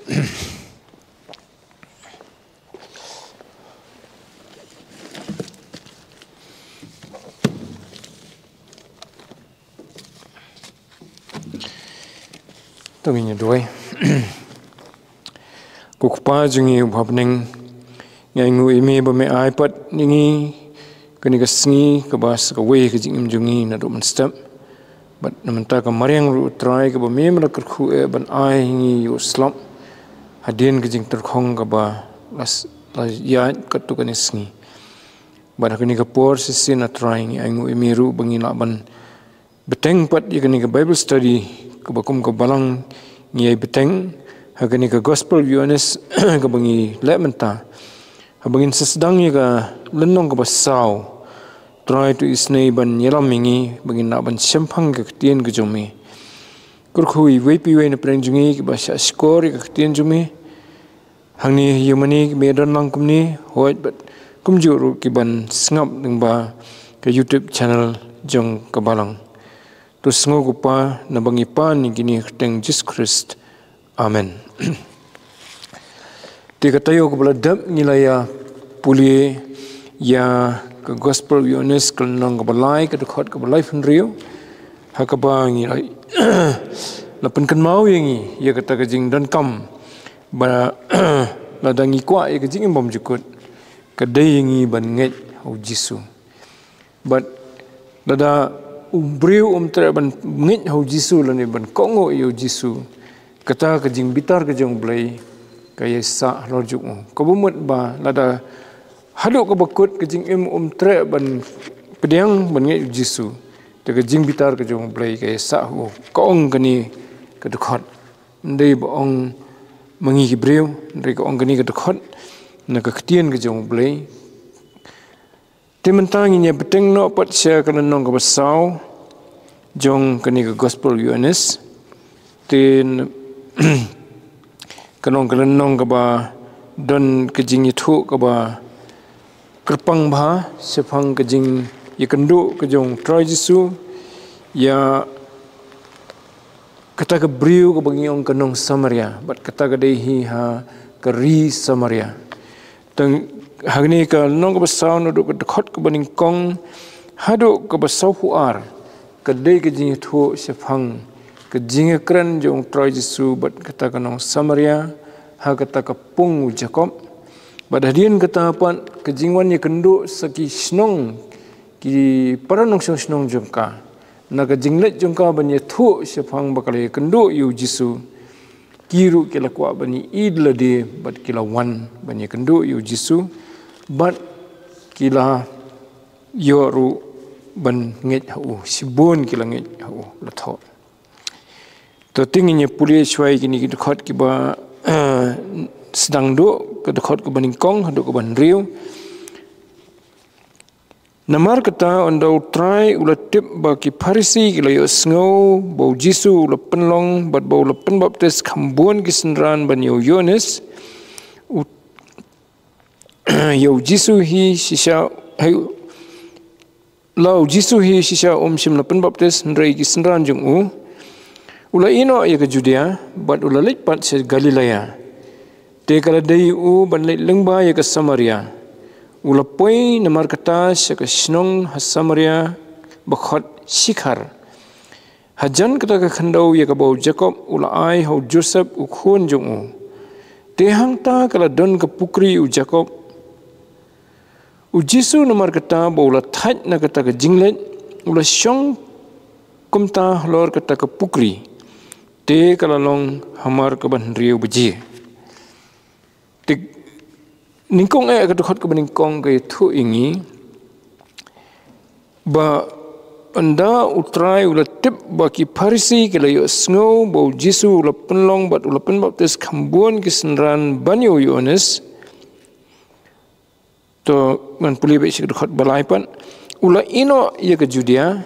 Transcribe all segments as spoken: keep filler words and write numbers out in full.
To ngin ïa duwai. Ko Kpa jong ngi uba ha bneng, ngi ainguh ïa me ba me ai pat ïa ngi kane ka sngi kaba sa kawei ka jingim jong ngi naduh mynstep. Bad na mynta ka mariang ruh Trai kaba me me la kyrkhu eh ban ai ïa ngi ïa u slap hadien ka jingtyrkhong kaba la s-, la ïaid katto katne sngi. Bad ha kane ka por shisien a Trai ngi ainguh ïa me ruh ba ngin lah ban bteng pat ïa kane ka Bible study kaba kum ka balang ngi ïai bteng ha kane ka Gospel Ïoannis kaba ngi leh mynta. Haba ngin sa sdang ïa ka lynnong kaba saw, Trai to isynei ban ïalam ïa ngi ba ngin lah ban shemphang ka ktien ka jong me. Kyrkhu ïa iwei pa iwei na pdeng jong ngi kiba shah shkor ïa ka ktien jong me. Hangne ïa mane kiba ïadon lang kumne, hooid bad kumjuh ruh ki ban sngap lyngba ka YouTube channel jong ka balang. To sngew ko Kpa, naba ngi pan ïa kine ha ka kyrteng Jisu Khrist. Amen. Te ka taïew kaba la dep ngi la ïa pule ïa ka Gospel Ïoannis ka lynnong kaba lai, ka dkhot kaba laiphew hynriew. Ha kaba ngi la, la pynkynmaw ïa ngi ïa kata ka jingdonkam ba lada ngi kwah ïa ka jingim bymjukut, ka dei ïa ngi ban ngeit ha u Jisu. Bad lada u briew um treh ban ngeit ha u Jisu lane ban kohnguh ïa u Jisu, kata ka jingbitar ka jong u Blei ka ïai sah halor jong u. Kaba mut ba lada haduh kaba kut ka jingim um treh ban pdiang ban ngeit ha u Jisu, te ka jingbitar ka jong u Blei ka ïai sah ha u. Ka ong kane ka dkhot. Ym dei ba ong ma ngi ki briew, hynrei ka ong kane ka dkhot na ka ktien ka jong u Blei. Te mynta ngin ïa bteng noh pat sha ka lynnong kaba saw jong kane ka Gospel Ïoannis. Te n-, ka long ka lynnong kaba don ka jingïathuh kaba kyrpang bha shaphang ka jingïakynduh ka jong u Trai Jisu ïa kata ka briew kaba ngi ong ka nong Samaria, bad kata ka dei hi ha ka ri Samaria. Tang hangne ka lynnong kaba saw naduh ka dkhot kaba nyngkong haduh kaba sawphew ar, ka dei ka jingïathuh shaphang ka jingïakren jong u Trai Jisu bad kata ka nong Samaria ha kata ka pung u Jakob. Bad hadien kata pat ka jingwan ïakynduh sa ki shnong, ki para nongshong shnong jong ka. Na ka jingleit jong ka ban ïathuh shaphang ba ka la ïakynduh ïa u Jisu, ki ruh ki la kwah ban ïohi da lade bad ki la wan ban ïakynduh ïa u Jisu, bad ki la ïoh ruh ban ngeit ha u, shibun ki la ngeit ha u, la thoh. To te ngin ïa pule shuwa ïa kine ki dkhot kiba, eh, sdang duh, ka dkhot kaba nyngkong haduh kaba hynriew. Namar kata ynda u Trai u la tip ba ki Pharisi ki la ïohsngew ba u Jisu u la pynlong bad ba u la pynbaptis kham bun ki synran ban ïa u Ïoannis, u ïa u Jisu hi shisha, hei, la u Jisu hi shisha um shym la pynbaptis hynrei ki synran jong u. U la ïehnoh ïa ka Judia bad u la leit pat sha Galilea. Te ka la dei ïa u ban leit lyngba ïa ka Samaria. U la poi namar kata sha ka shnong ha Samaria ba khot Shikhar. Hajan kata ka khyndew ïa kaba u Jakob u la ai ha u Joseph u khun jong u. Te hangta ka la don ka pukri u Jakob. U Jisu namar kata ba u la thait na kata ka jingleit, u la shong kumta halor kata ka pukri. Te ka la long hamar kaba hynriew baje. Te nyngkong eh ka dkhot kaba nyngkong ka ïathuh ïa ngi ba ynda u Trai u la tip ba ki Pharisi ki la ïohsngew ba u Jisu u la pynlong bad u la pynbaptis kham bun ki synran ban ïa u Ïoannis. To ngan pule beit sha ka dkhot ba lai pat. U la ïehnoh ïa ka Judia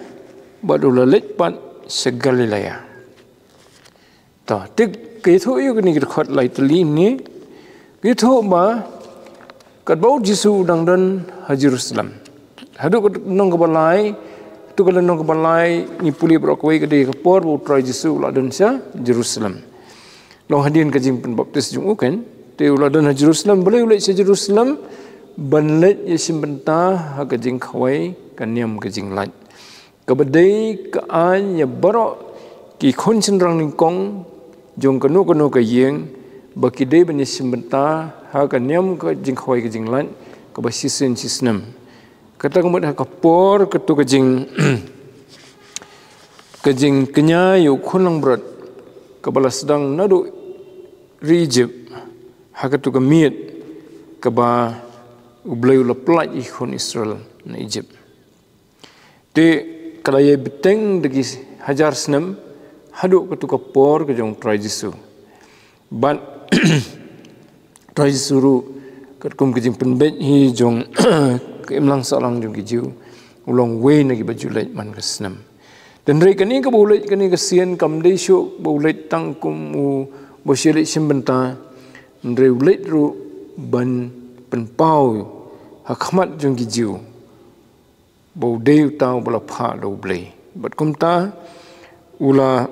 bad u la leit pat sha Galilea. To, te ka ïathuh ïa kane ka dkhot lai tylli ne. Ka ïathuh ba katba u Jisu u dang don ha Jerusalem. Haduh ka lynnong kaba lai, haduh ka lynnong kaba lai ngi pule baroh kawei ka dei ka por ba u Trai Jisu u la don sha Jerusalem. Long hadien ka jingpynbaptis jong u, kan? Te u la don ha Jerusalem, balei u leit sha Jerusalem? Ban leit ïashim bynta ha ka jingkhawai ka niam ka jinglait, kaba dei ka aiñ ïa baroh ki khun shynrang nyngkong jong kano kano ka ïing, ba ki dei ban ïashim bynta ha ka niam ka jingkhawai ka jinglait kaba shisien shisnem. Kata ka mut ha ka por katu ka jing ka jingkñia ïa u khun langbrot kaba la sdang naduh ri Ijip, ha katu ka miet kaba U Blei u la pyllait ïa ki khun Israel na Ijip. Te ka la ïai bteng da ki hajar snem haduh katu ka por ka jong Trai Jisu. Bad Trai Jisu ruh, katkum ka jingpynbeit hi jong ka imlang sahlang jong ki Jiw, u long uwei na kiba ju leit man ka snem. Hynrei kane kaba u leit kane ka sien kam dei shuh ba u leit tang kum uba shu leit shim bynta, hynrei u leit ruh ban pynpaw ha khmat jong ki Jiw ba u dei uta uba la phah da U Blei. Bad kumta u la,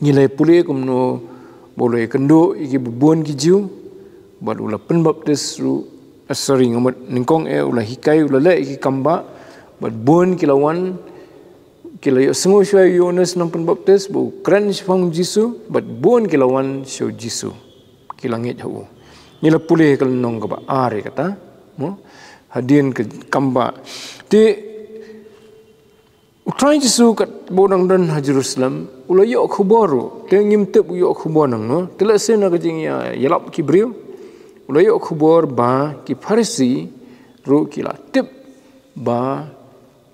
ngi la pule kumno ba u la ïakynduh ïa kiba bun ki Jiw, bad u la pynbaptis ruh, eh, sorry, nga mut nyngkong eh, u la hikai, u la leh ïa ki kambah, bad bun ki la wan, ki la ïohsngew shuwa ïa u Ïoannis Nongpynbaptis ba u kren shaphang Jisu, bad bun ki la wan sha u Jisu, ki la ngeit ha u. Ngi la pule ha ka lynnong kaba ar ïa kata, mo? Hadien ka kambah. Te u Trai Jisu katba u dang don ha Jerusalem, u la ïoh khubor ruh. Te ngim tip u ïoh khubor nangno. Te lehse na ka jingïa, ïalap ki briew, u la ïoh khubor ba ki Pharisi ruh ki la tip ba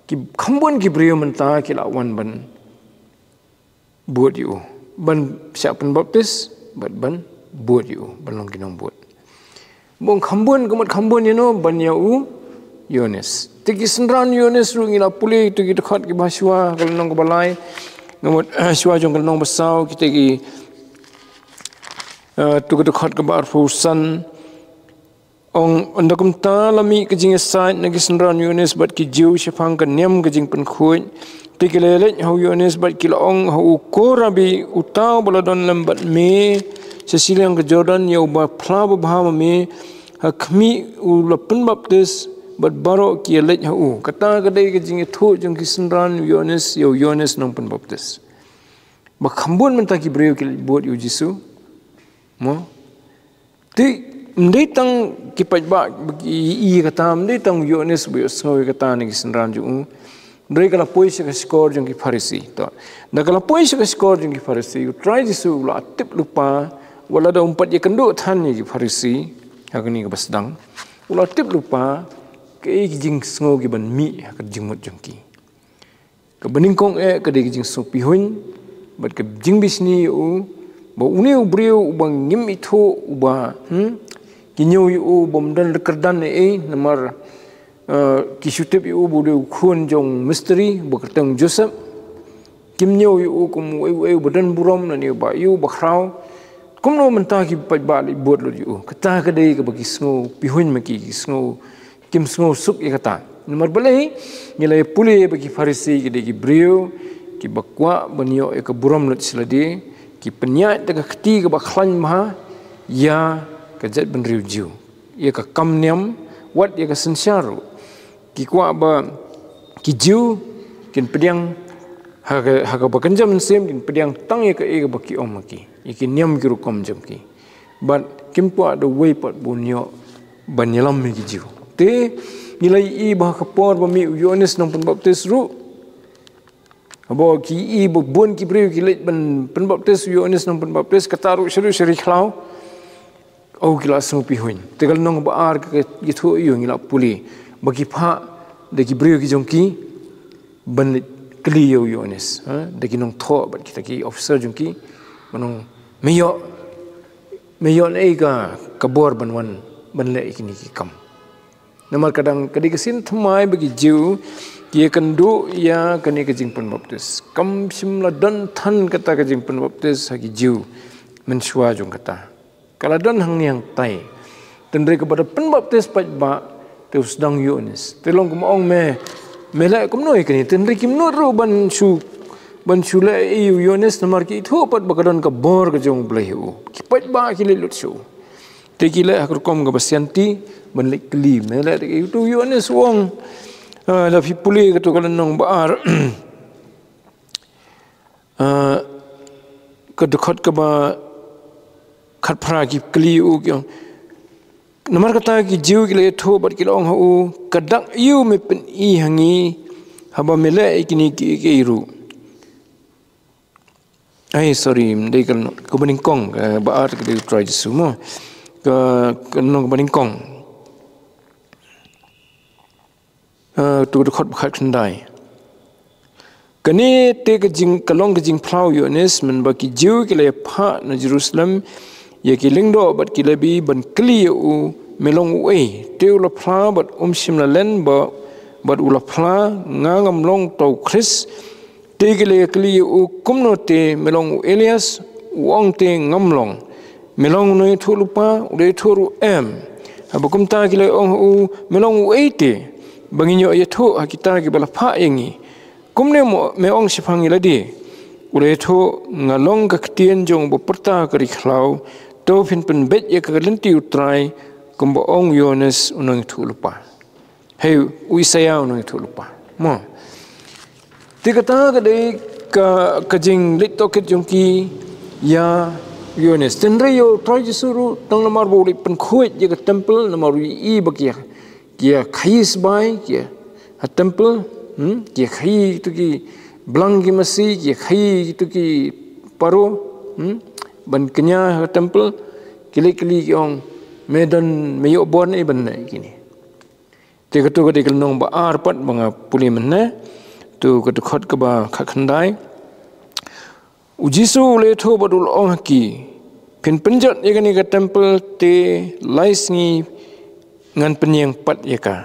ki kham bun ki briew mynta ki la wan ban bud ïa u, ban shah pynbaptis, bad ban bud ïa u, ban long ki nongbud. Bun kham bun, ka mut kham bun ïa no, ban ïa u Ïoannis. Te ki synran Ïoannis ruh ngi la pule, tu ki dkhot kiba shuwa, ka lynnong kaba lai, nga mut, shuwa jong ka lynnong ba saw, kita ki, eh, tu ka dkhot kaba arphew san, ong, ynda kumta la mih ka jingïasaid na ki synran Ïoannis bad ki Jiw shaphang ka niam ka jingpynkhuid. Te ki la leit ha u Ïoannis bad ki la ong ha u, Ko Rabbi, uta uba la don lem bad me sha shiliang ka Jordan, ïa uba phla babha ma me, ha khmih u la pynbaptis, bad baroh ki ïaleit ha u. Kata ka dei ka jingïathuh jong ki synran Ïoannis ïa u Ïoannis Nongpynbaptis. Ba kham bun mynta ki briew ki leit bud ïa u Jisu. Mo? Te, ym dei tang ki paidbah ba ki ïohi ïa kata, ym dei tang u Ïoannis ba ïohsngew ïa kata na ki synran jong u. Hynrei ka la poi sha ka shkor jong ki Pharisi. To. Ynda ka la poi sha ka shkor jong ki Pharisi, u Trai Jisu u la tip lypa, wat lada um pat ïakynduh than ïa ki Pharisi ha kane kaba sdang, u la tip lypa kaei ki jingsngew ki ban mih ha ka jingmut jong ki. Kaba nyngkong eh ka dei ka jingsngewpihuiñ bad ka jingbishni ïa u, ba une u briew uba ngim ithuh, uba, hmm, ki ñiew ïa u bym don kyrdan ei ei, namar, eh, ki shu tip ïa u ba u dei u khun jong mistri ba kyrteng Joseph. Kim ñiew ïa u kum uei uei uba don burom, lane uba ïa u ba khraw. Kumno mynta ki paidbah leit bud lut ïa u? Kata ka dei kaba ki sngewpihuiñ ma ki, ki sngew, kim sngewsuk ïa kata. Namar balei? Ngi la pule ba ki Pharisi ki dei ki briew kiba kwah ban ïoh ïa ka burom lut sha lade, ki pynïaid da ka kti kaba khlaiñ bha ïa ka jaitbynriew Jiw, ïa ka kam niam, wat ïa ka synshar ruh. Ki kwah ba ki Jiw kin pdiang ha ka, ha kaba kynja mynsiem, kin pdiang tang ïa kaei kaba ki ong ma ki, ïa ki niam ki rukom jong ki. Bad kim kwah da uwei pat ba un ïoh ban ïalam ïa ki Jiw. Te ngi la ïohi ba ha ka por ba mih u Ïoannis Nongpynbaptis ruh, haba ki ïohi ba bun ki briew ki leit ban pynbaptis u Ïoannis Nongpynbaptis, kata ruh sha ri, sha ri khlaw, oh, ki la sngewpihuiñ. Te ka lynnong ba ar ka ïathuh ïa u, ngi la pule ba ki phah da ki briew ki jong ki ban leit kylli ïa u Ïoannis, ha, da ki nongthoh bad kita ki officer jong ki, ban ong, me ïoh, me ïoh naei ka, ka bor ban wan ban leh ïa kine ki kam? Namar ka dang ka dei ka sien thymmai ba ki Jiw ki ïakynduh ïa kane ka jingpynbaptis. Kam shym la don than kata ka jingpynbaptis ha ki Jiw mynshuwa jong kata. Ka la don hangne hangtai. Hynrei kaba da pynbaptis paidbah, te u sdang u Ïoannis. Te long kumba ong, me, me leh kumno ïa kane? Hynrei kim nud ruh ban shu ban shu leh ïa u Ïoannis namar ki ithuh pat ba ka don ka bor ka jong U Blei ha u. Ki paidbah ki leit lut sha u. Te ki leh ha ka rukom kaba sianti ban leit kylli, me leh ïa u Ïoannis? U ong, ah, lada phi pule katto ka lynnong ba ar, ah, ka dkhot kaba khatphra, ki kylli ïa u, ki ong, namar kata ki Jiw ki la ïathuh bad ki la ong ha u, ka dak aïu me pyni ha ngi haba me leh ïa kine kiei kiei ruh? Ai, sorry, ym dei ka lynnong, kaba nyngkong, eh, ba ar ka dei U Trai Jisu mo. Ka, ka lynnong kaba nyngkong. Eh, tu ka dkhot ba khatkhyndai. Kane te ka jing, ka long ka jingphla u Ïoannis, mynba ki Jiw ki la ïaphah na Jerusalem ïa ki lyngdoh bad ki Lebi ban kylli ïa u, me long uei? Te u la phla bad um shym la len, ba, bad u la phla, nga ngam long uta u Khrist. Te ki la ïakylli ïa u, kumno te, me long u Elias? U ong te, ngam long. Me long u nongïathuhlypa? U la ïathuh ruh, em. Haba kumta ki la ong ha u, me long uei te, ba ngin ïoh ïathuh ha kita kiba la phah ïa ngi? Kumne mo me ong shaphang ngi lade? U la ïathuh, nga long ka ktien jong uba pyrta ka ri khlaw. To phin pynbeit ïa ka lynti U Trai, kumba ong u Ïoannis u nongïathuhlypa. Hei, u Isaïah u nongïathuhlypa mo. Te kata ka dei ka, ka jingleit tohkit jong ki ïa u Ïoannis. Hynrei ïa U Trai Jisu ruh, tang namar ba u leit pynkhuid ïa ka temple, namar u ïohi ba ki ïa, ki ïakhaïi sbai, ki ïa ha temple, hmm? Ki ïakhaïi kito ki blang ki masi, ki ïakhaïi kito ki paro, hmm? Ban kñia ha temple, ki leit kylli, ki ong, me don, me ïoh bor ne ban leh ïa kine? Te kato ka dei ka lynnong ba ar pat ba nga pule mynne. Tu ka dkhot kaba khatkhyndai. U Jisu u la ïathuh bad u la ong ha ki, phin pynjot ïa kane ka temple te lai sngi ngan pynïeng pat ïa ka.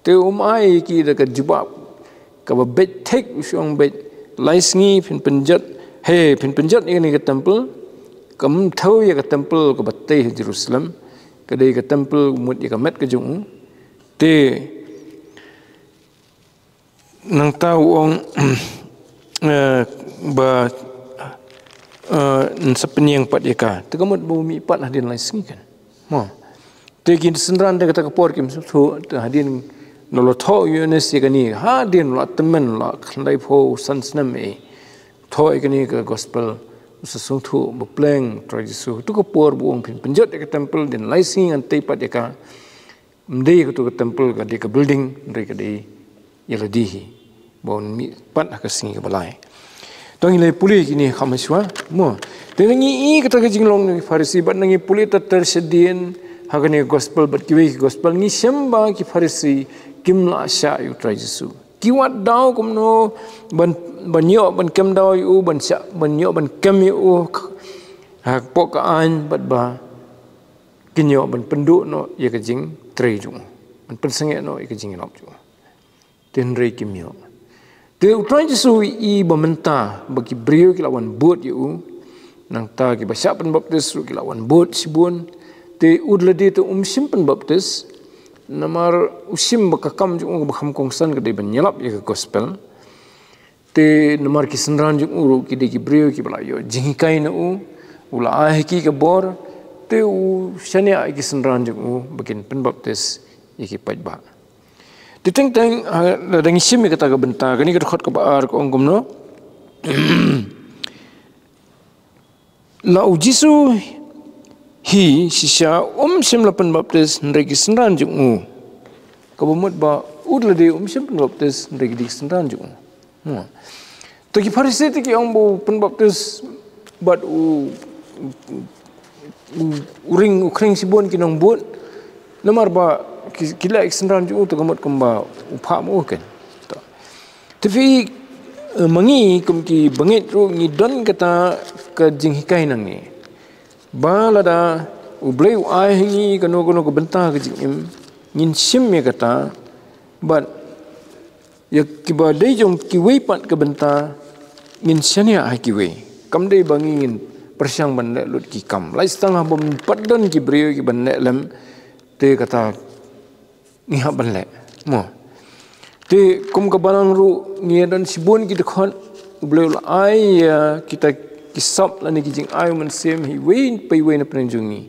Te um ai ïa ki da ka jubab kaba beit thik, u shu ong beit, lai sngi phin pynjot, hei, phin pynjot ïa kane ka temple. Kam thew ïa ka temple kaba tei ha Jerusalem. Ka dei ka temple mut ïa ka met ka jong u. Te nangta u ong, eh, ba, eh, yn sa pynïeng pat ïa ka. Te ka mut ba u mih pat hadien lai sngi kan. Mo. Te ki synran te kata ka por kim sngewthuh, te hadien u la thoh u Ïoannis ïa kane, hadien u la tymmen, u la khyndaiphew san snem eh. Thoh ïa kane ka gospel, u sa sngewthuh ba pleng Trai Jisu. Tu ka por ba u ong phin pynjot ïa ka temple, hadien lai sngi ngan tei pat ïa ka. Ym dei kato ka temple, ka dei ka building, hynrei ka dei ïa lade hi. Ba un mih pat ha ka sngi kaba lai. To ngin ïa pule kine kham hashwa mo. Te ngi i kata ka jinglong ki Pharisi bad ngi pule ter ter shadien ha kane ka gospel bad kiwei ki gospel, ngi shem ba ki Pharisi kim lah shah ïa u Trai Jisu. Ki wad daw kumno ban, ban ïoh ban kem daw ïa u, ban shah, ban ïoh ban kem ïa u hapoh ka aiñ, bad ba kin ïoh ban pynduh noh ïa ka jingtrei jong u, ban pynsangeh noh ïa ka jingïalap jong u. Te hynrei kim ïoh. Te u Trai Jisu u ïohi ba mynta ba ki briew ki la wan bud ïa u. Nangta kiba shah pynbaptis ruh ki la wan bud shibun. Te u lade te um shym pynbaptis. Namar u shim ba ka kam jong u kaba kham kongsan ka dei ban ïalap ïa ka gospel. Te namar ki synran jong u ruh ki dei ki briew kiba la ïoh jinghikai na u, u la ai ha ki ka bor, te u shaniah ïa ki synran jong u ba kin pynbaptis ïa ki paidbah. Te teng teng, ha, lada ngi shim ïa kata ka bynta, kane ka dkhot kaba ar ka ong kumno. La u Jisu hi shisha um shym la pynbaptis hynrei ki synran jong u. Kaba mut ba u lade um shym pynbaptis hynrei ki dei ki synran jong u. Hmm. Te ki Pharisi te ki ong ba u pynbaptis bad u, u, u ring u khring shibun ki nongbud. Namar ba ki, ki leh ki synran jong u, te ka mut kumba u phah ma u kan. To. Te phi, eh, ma ngi kum ki bangeit ruh ngi don kata ka jinghikai na ngi. Ba lada U Blei u ai ha ngi kano kano ka bynta ka jingim, ngin shim ïa kata, bad ïa kiba dei jong kiwei pat ka bynta ngin shaniah ha kiwei. Kam dei ba ngi ngin pyrshang ban leh lut ki kam. Lait tang haba ym pat don ki briew kiban leh lem, te kata ngi hap ban leh. Mo. Te kum ka balang ruh ngi don shibun ki dkhot U Blei u la ai ïa kita ki sap lane ki jingai u Mynsiem ha iwei pa iwei na pdeng jong ngi.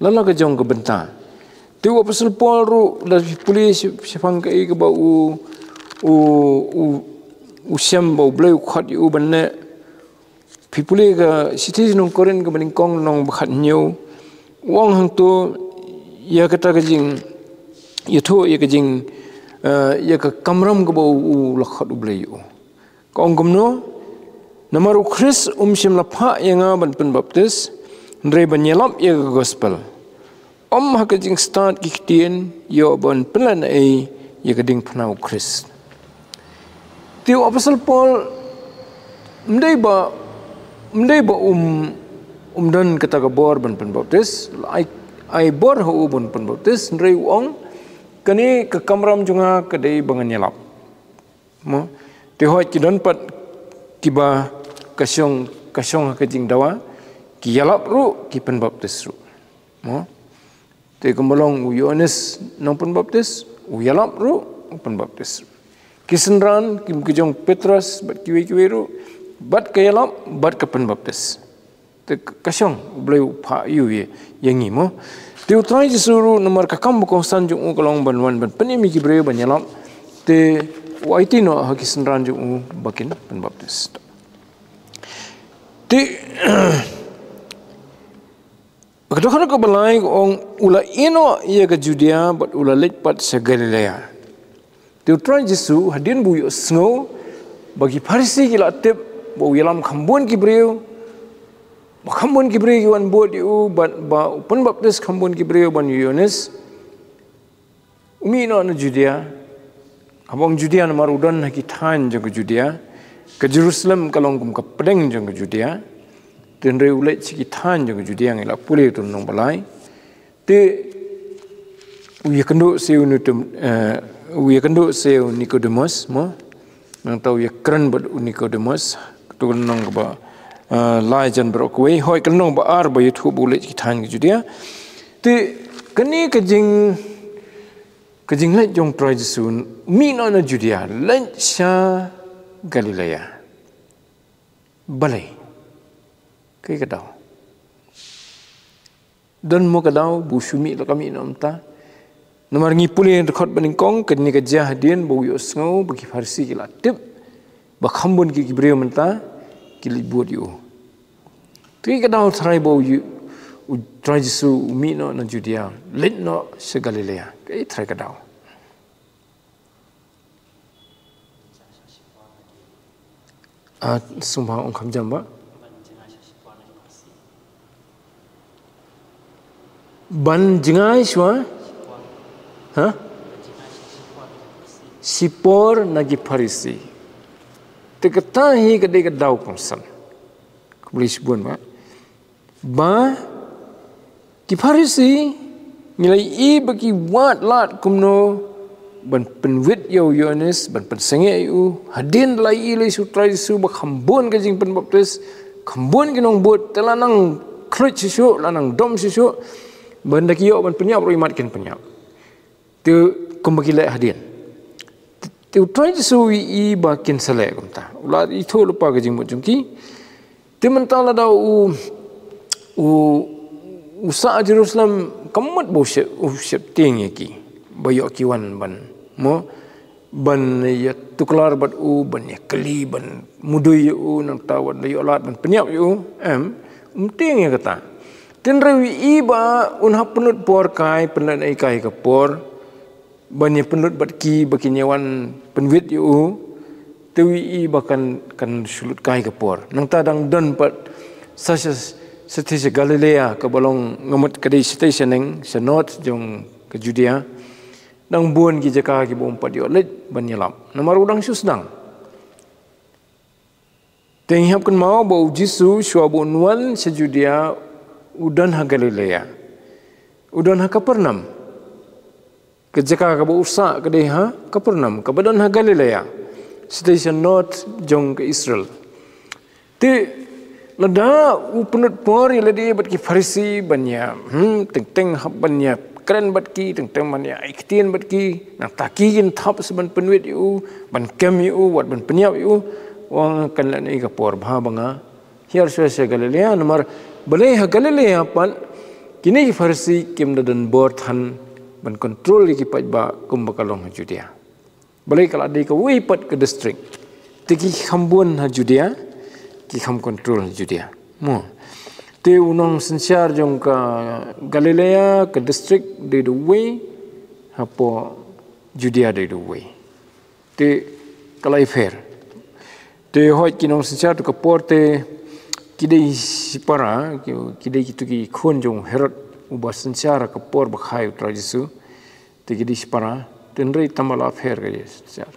Lada ka jong ka bynta. Te u Apostol Paul ruh, lada phi pule shi-, shaphang kaei kaba u, u, u, u shem ba U Blei u khot ïa u ban leh. Phi pule ka shithi sha ki nong Korinth kaba nyngkong lynnong ba khathynñiew. U ong hangto ïa kata ka jing, ïathuh ïa ka jing, eh, ïa ka kamram kaba u, u la khot U Blei ïa u. Ka ong kumno, namar u Khrist um shym la phah ïa nga ban pynbaptis, hynrei ban ïalap ïa ka gospel. Ym ha ka jingstad ki ktien, ïoh ban pynlehnohei ïa ka diengphna u Khrist. Te u Apostol Paul, ym dei ba, ym dei ba um, um don kata ka bor ban pynbaptis, ai, ai bor ha u ban pynbaptis, hynrei u ong, kane ka kamram jong nga ka dei ba ngan ïalap. Mo, te hooid ki don pat kiba ka shong, ka shong ha ka jingdawa, ki ïalap ruh, ki pynbaptis ruh. Mo, te kumba long u Ïoannis nongpynbaptis, u ïalap ruh, u pynbaptis ruh. Ki synran, ki, ki jong Petros, bad kiwei kiwei ruh, bad ka ïalap, bad ka pynbaptis. Te ka, ka shong, U Blei u phah ïa u ïa, ïa ngi mo. Te u Trai Jisu ruh namar ka kam ba kongsan jong u ka long ban wan ban pynim ïa ki briew ban ïalap. Te u aiti noh ha ki synran jong u ba kin pynbaptis. Te ka dohnud kaba lai ka ong u la ïeh noh ïa ka Judia bad u la leit pat sha Galilea. Te u Trai Jisu, hadien ba u ïohsngew ba ki Pharisi ki la tip ba u ïalam kham bun ki briew, ba kham bun ki briew ki wan bud ïa u, bad ba u pynbaptis kham bun ki briew ban ïa u Ïoannis, u mih noh na Judia. Haba ong Judia namar u don ha ki thaiñ jong ka Judia, ka Jerusalem ka long kum ka pdeng jong ka Judia. Te hynrei u leit sha ki thaiñ jong ka Judia, ngi la pule ha u lynnong ba lai. Te u ïakynduh sha u Nikodem-, eh, u ïakynduh sha u Nikodemus, mo. Nangta u ïakren bad u Nikodemus, katto ka lynnong kaba, eh, lai jan baroh kawei, hooid ka lynnong ba ar ba ïathuh ba u leit ki thaiñ ka Judia. Te kane ka jing, ka jingleit jong u Trai Jisu, mih noh na Judia, leit sha Galilea. Balei? Kaei ka daw? Don mo ka daw ba u shu mih la ka mih noh mynta? Namar ngi pule ha u dkhot ba nyngkong, kane ka jia hadien ba u ïohsngew ba ki Pharisi ki la tip ba kham bun ki, ki briew mynta ki leit bud ïa u. Te kaei ka daw tharai ba u, u Trai Jisu u mih noh na Judia, leit noh sha Galilea? Kaei tharai ka daw? Ah, sngewbha ong kham jam ba. Ban jngai shuwa? Ha? Shipor na ki Pharisi. Te kata hi ka dei ka daw kongsan. Khublei shibun ba. Ba ki Pharisi ngi la ïohi ba ki wad lad kumno ban pynwit ïa u Ïoannis, ban pynsangeh ïa u. Hadien la ïohi lei sha u Trai Jisu ba kham bun ka jingpynbaptis, kham bun ki nongbud, te la nang khluit shisha, la nang dom shisha. Ban da ki ïoh ban pynïap ruh imat kin pynïap. Te kumba ki leh hadien. Te u Trai Jisu u ïohi ba kin sa leh kumta. U la ïathuh lypa ka jingmut jong ki. Te mynta lada u, u, u sah Jerusalem, ka mut ba u shep, u sheptieng ïa ki. Ba ïoh ki wan ban, mo, ban ïa tuklar bad u, ban ïa kylli, ban mudui ïa u, nangta wat la ïoh lad ban pynïap ïa u, em, um tieng ïa kata. Te hynrei u ïohi ba un hap pynlut por kai, pynlut ei kai ka por, ban ïa pynlut bad ki ba kin ïa wan pynwit ïa u, te u ïohi ba kan, kan shu lut kai ka por. Nangta dang don pat sa, sa, sa shatei sha Galilea kaba long nga mut ka dei shatei shaneng, sha north jong ka Judia. Dang bun ki jaka kiba um pat ïoh leit ban ïalap. Namar u dang shu sdang. Te ngi hap kynmaw ba u Jisu shuwa ba un wan sha Judia u don ha Galilea. U don ha Kapernaum. Ka jaka kaba u sah ka dei ha Kapernaum, kaba don ha Galilea. Shatei sha north jong ka Israel. Te lada u pynlut por ïa lade bad ki Pharisi ban ïa, hmm, teng teng hap ban ïa kren bad ki, teng teng ban ïa ai ktien bad ki, nangta ki kin thap sa ban pynwit ïa u, ban kem ïa u, wat ban pynïap ïa u. Ong kan leh ei ka por bha ba nga hiar shuwa sha Galilea, namar balei ha Galilea pat kine ki Pharisi kim da don bor than ban kontrol ïa ki paidbah kumba ka long ha Judea. Balei ka la dei kawei pat ka district. Te ki kham bun ha Judea, ki kham kontrol ha Judea. Mo. Te u nongsynshar jong ka Galilea, ka district dei da uwei, hapoh Judea dei da uwei. Te ka la ïapher. Te hooid ki nongsynshar tu ka por te ki dei shipara, ki, ki dei kitu ki khun jong Herod uba synshar ka por ba kha ïa u Trai Jisu. Te ki dei shipara, te hynrei tang ba la pher ka synshar.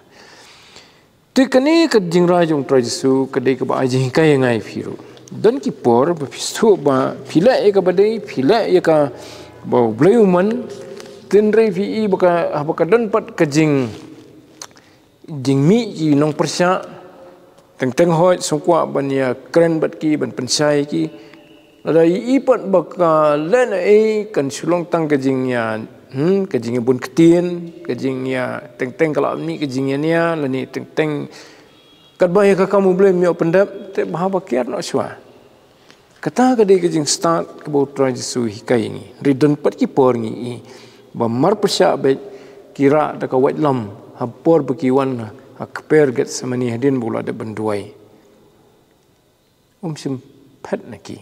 Te kane ka jingrwai jong u Trai Jisu ka dei kaba ai jinghikai ïa nga ïa phi ruh. Don ki por ba phi sngewthuh ba phi leh ïa kaba dei, phi leh ïa kaba U Blei u mon, te hynrei phi i ba ka, haba ka don pat ka jing jingmih ki nongpyrshah, teng teng hooid sngewkwah ban ïakren bad ki, ban pynshai ki. Lada i pat ba ka leh ei kan shu long tang ka jingïa, hmm, ka jingïabun ktien, ka jingïa teng teng ka la mih ka jingïania, lane teng teng katba ïa ka kam U Blei ym ïoh pyndep, te bha ba kiar noh shuwa. Kata ka dei ka jingstad kaba u Trai Jisu u hikai ïa ngi. Hynrei don pat ki por ngi i ba marpyrshah beit, ki rah da ka waitlam ha por ba ki wan ha kper Gethsemane hadien ba u la dep ban duwai. Um shym phet na ki.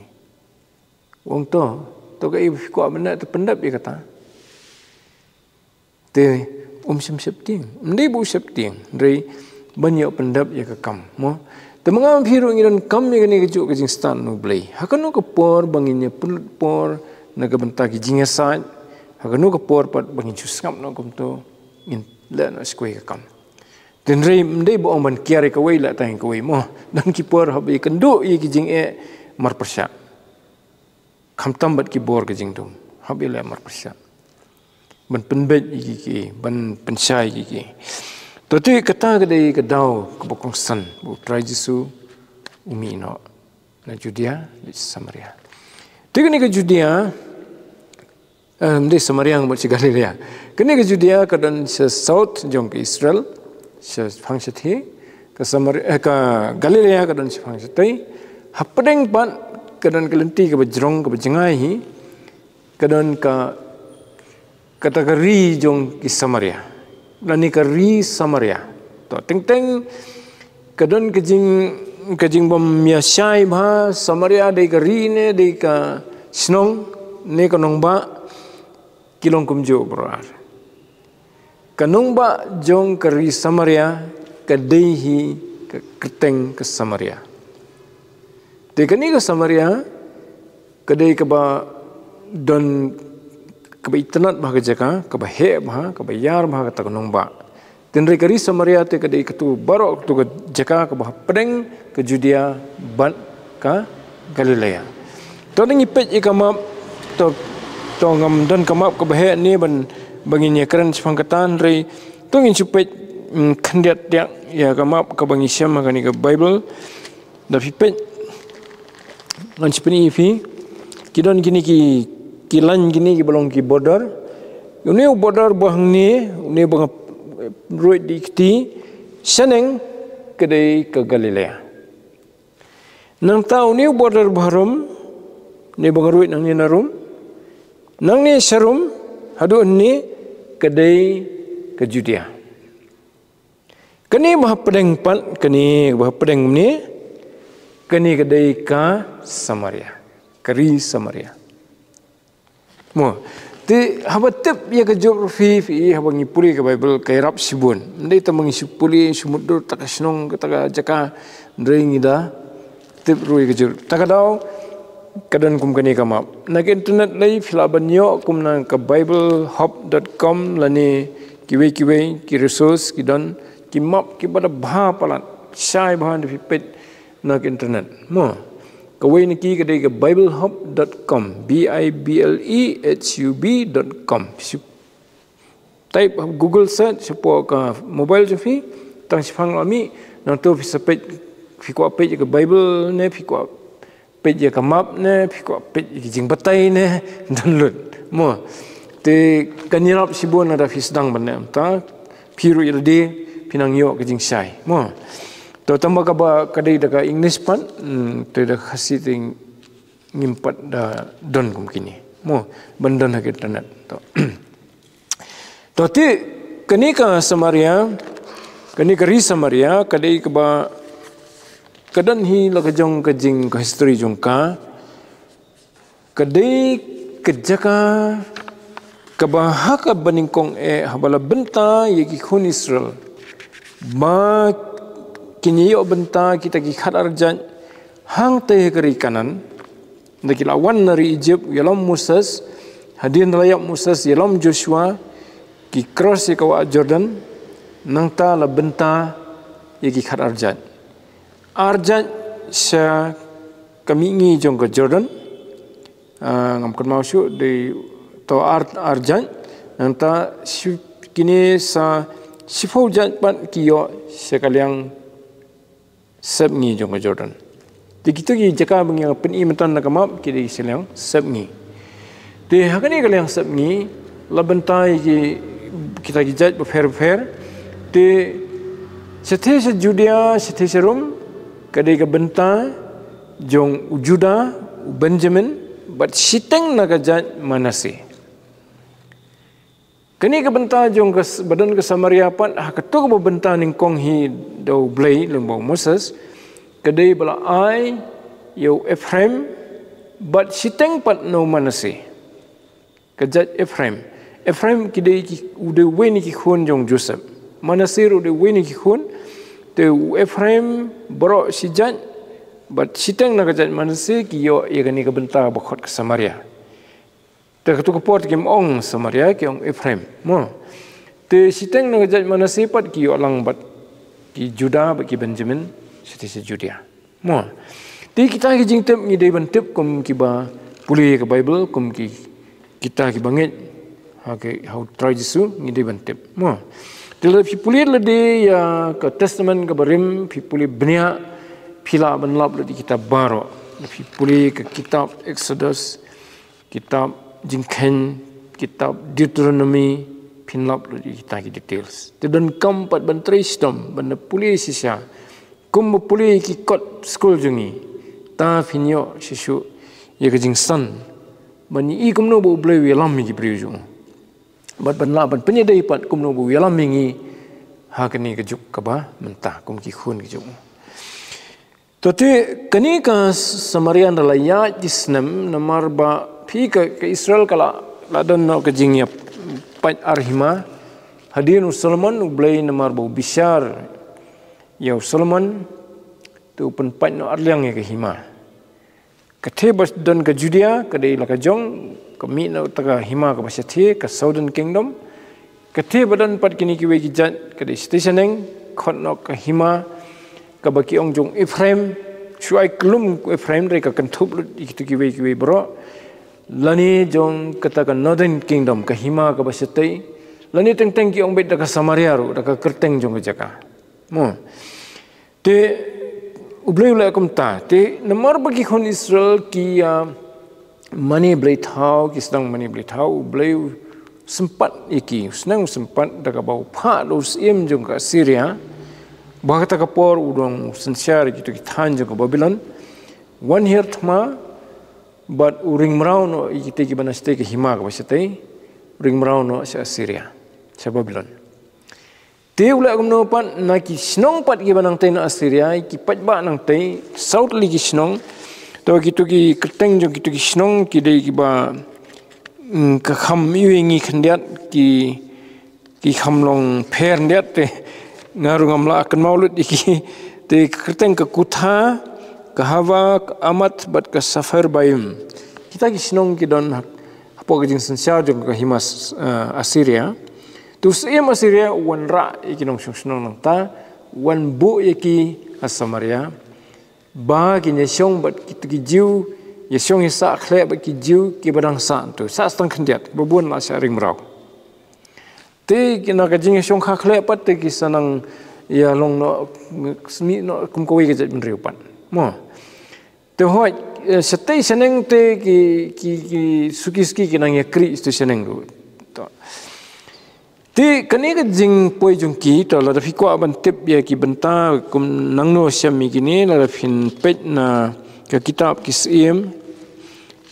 U ong to, to kaei ba phi kwah ban leh te pyndep ïa kata. Te um shym sheptieng. Ym dei ba u sheptieng, hynrei ban ïoh pyndep ïa ka kam, mo. Te ma nga ma phi ruh ngi donkam ïa kane kajuh ka jingstad na U Blei. Ha kano ka por ba ngin ïa pynlut por na ka bynta ki jingïasaid, ha kano ka por pat ba ngin shu sngap noh kumto, ngin leh noh shi kawei ka kam. Te hynrei ym dei ba ong ban kiar ïa kawei leh tang ïa kawei, mo. Don ki por haba ïakynduh ïa ki jingeh marpyrshah. Khamtam bad ki bor ka jingdum. Hap ïaleh marpyrshah. Ban pynbeit ïa ki ki, ban pynshai ïa ki ki. To te kata ka dei ka daw kaba kongsan ba u Trai Jisu u mih noh na Judea, na Samaria. Te kane ka Judea, em, dei Samaria bad sha Galilea. Kane ka Judea ka don sha south jong ka Israel, shaphrang shathie, ka Samaria, eh, ka Galilea ka don shaphrang shatei. Hapdeng pat ka don ka lynti kaba jrong kaba jngai hi, ka don ka, kata ka ri jong ki Samaria. Lane ka ri Samaria. To teng teng ka don ka jing, ka jingbym ïashai bha, Samaria dei ka ri ne, dei ka shnong ne, ka nongbah, ki long kumjuh baroh ar. Ka nongbah jong ka ri Samaria ka dei hi ka kyrteng ka Samaria. Te kane ka Samaria ka dei kaba don, kaba itynnad bha ka jaka, kaba heh bha, kaba ïar bha kata ka nongbah. Te hynrei ka ri Samaria te ka dei katu baroh katu ka jaka kaba hapdeng ka Judea bad ka Galilea. To ngi peit ïa ka map, to, to ngam don ka map kaba heh ne ban, ba ngin ïakren shaphang kata, hynrei to ngin shu peit, mm, khyndiat tiak ïa ka map kaba ngi shem ha kane ka Baibl. Da phi peit, ngan shu pyni ïa phi. Ki don kine ki, ki lain kine kiba long ki border. Une u border ba hangne, une ba nga ruh dei kti, shaneng ka dei ka Galilea. Nangta une u border ba harum, une ba nga ruh nangne narum, nangne sharum, haduh hangne ka dei ka Judea. Kane ba hapdeng pat, kane ba hapdeng ne, kane ka dei ka Samaria, ka ri Samaria. Mo, te haba tip ïa ka geography, phi, haba ngi pule ka Baibl, ka ïarap shibun. Ym dei tang ba ngi shu pule, shu mutdur, kata ka shnong, kata ka jaka, hynrei ngi da tip ruh ïa ka jur. Ta ka daw, ka don kum kane ka map. Na ka internet lei phi lah ban ïoh kum na ka bible hub dot com lane kiwei kiwei ki resource ki don ki map kiba da bha palat. Shai bha da phi peit na ka internet. Mo. Kawei na ki ka dei ka bible hub dot com, B I B L E H U B dot com. Phi shu type ha Google search shapoh ka mobile jong phi, tang shaphang la mih, nangta phi sa peit, phi kwah peit ïa ka Baibl ne, phi kwah peit ïa ka map ne, phi kwah peit ïa ki jingbatai ne, don lut. Mo. Te kan ïarap shibun lada phi sdang ban leh kumta, phi ruh ïa lade, phi nang ïoh ka jingshai. Mo. To tang ba kaba ka dei da ka English pat, hmm, te da Khasi te ngim pat da don kum kine. Mo, ban don ha ka internet. To. To te, kane ka Samaria, kane ka ri Samaria, ka dei kaba, ka don hi la ka jong ka jing ka history jong ka, ka dei ka jaka kaba ha kaba nyngkong eh haba la bynta ïa ki khun Israel ba kin ïoh bynta kita ki khatar jait hangtei ha ka ri Kanaan. Da ki la wan na ri Egypt ïalom Moses, hadien da la ïap Moses ïalom Joshua, ki cross ïa ka wah Jordan, nangta la bynta ïa ki khatar jait. Ar jait sha ka mihngi jong ka Jordan. Ah, ngam kynmaw shuh, dei to ar, ar jait. Nangta shi-, kine sa shiphew jait pat ki ïoh sha ka liang sepngi jong ka Jordan. Te kito ki jaka ba ngi ïa pyni mynta na ka map ki dei sha liang sepngi. Te ha kane ka liang sepngi la bynta ïa ki, kita ki jait bapher bapher. Te shathie sha Judea, shathie sha Rom, ka dei ka bynta jong u Juda, u Benjamin, bad shiteng na ka jait Manasseh. Kane ka bynta jong ka s-, ba don ka Samaria pat, ha kato kaba bynta nyngkong hi da U Blei lyngba u Moses, ka dei ba la ai ïa u Ephraim, bad shiteng pat na u Manasseh. Ka jait Ephraim. Ephraim ki dei ki, u dei uwei na ki khun jong Joseph. Manasseh ruh u dei uwei na ki khun, te u Ephraim baroh shi jait, bad shiteng na ka jait Manasseh ki ïoh ïa kane ka bynta ba khot ka Samaria. Te kato ka por te kim ong Samaria, ki ong Ephraim. Mo. Te shiteng na ka jait Manasseh pat ki ïoh lang bad ki Juda bad ki Benjamin, shathie sha Judea. Mo. Te kita ki jingtip ngi dei ban tip kum kiba pule ka Bible, kum ki, kita kiba ngeit ha ka, ha U Trai Jisu ngi dei ban tip. Mo. Te lada phi pule lade ïa ka Testament kaba rim, phi pule bniah, phi lah ban lap lade kitab baroh. Phi pule ka kitab Exodus, kitab Jingkheiñ, kitab Deuteronomy, phin lap lut ïa kita ki details. Te donkam pat ban trei shitom, ban da pule shisha. Kumba pule ïa ki kot skul jong ngi. Ta phin ïoh shisha ïa ka jingsan. Ban ïohi kumno ba U Blei u ïalam ïa ki briew jong u. Bad ban lah ban pynïadei pat kumno ba u ïalam ïa ngi ha kane ka juk kaba mynta kum ki khun ki jong u. To te, kane ka Samaria da la ïaid ki snem, namar ba phi ka, ka Israel ka la, la don noh ka jingïapait ar hima. Hadien u Solomon, U Blei namar ba u bishar ïa u Solomon, te u pynpait noh ar liang ïa ka hima. Ka thie ba don ka Judea, ka dei la ka jong, ka mih noh ta ka hima kaba shathie, ka Southern Kingdom. Ka thie ba don pat kine kiwei ki jait, ka dei shathie shaneng, khot noh ka hima, kaba ki ong jong Ephraim, shu ai khlem Ephraim, hynrei ka kynthup lut ïa kito kiwei kiwei baroh. Lane jong kata ka Northern Kingdom, ka hima kaba shatei. Lane teng teng ki ong beit da ka Samaria ruh, da ka kyrteng jong ka jaka. Mo. Te, U Blei u leh kumta. Te, namar ba ki khun Israel ki, ah, mane blei thaw, ki sdang mane blei thaw, U Blei u sympat ïa ki, u sneng u sympat da kaba u phah da u syiem jong ka Assyria, ba kata ka por u dang synshar ïa kito ki thaiñ jong ka Babilon, wan hiar thma, bad u ring mraw noh ïa kito kiba na shatei ka hima kaba shatei, u ring mraw noh sha Assyria, sha Babilon. Te u leh kumno pat na ki shnong pat kiba nangtei na Assyria, ki paidbah nangtei, saw tylli ki shnong, to kito ki kyrteng jong kito ki shnong, ki dei kiba, mm, ka kham iwei ngi khyndiat, ki, ki kham long pher khyndiat te, nga ruh ngam lah kynmaw lut ïa ki, te ka kyrteng ka Kutha, ka Hava, ka Amat, bad ka Sepharvaim. Kita ki shnong ki don ha, hapoh ka jingsynshar jong ka hima, eh, Assyria. Te u syiem Assyria u wanrah ïa ki nongshong shnong nangta, wan buh ïa ki ha Samaria. Ba kin ïashong bad kito ki Jiw, ïashong ïasah khleh bad ki Jiw kiba dang sah to. Sah tang khyndiat, ba bun la shah ring mraw. Te ki na ka jingïashong kha khleh pat te ki sa nang ïa long noh, smiej noh kum kawei ka jaitbynriew pat. Mo. Te hooid, eh, shatei shaneng te ki, ki, ki suki suki ki nang ïakrieh shatei shaneng ruh. To. Te kane ka jingpoi jong ki, to lada phi kwah ban tip ïa ki bynta kum nangno shem ïa kine, lada phin peit na ka kitab Ki Syiem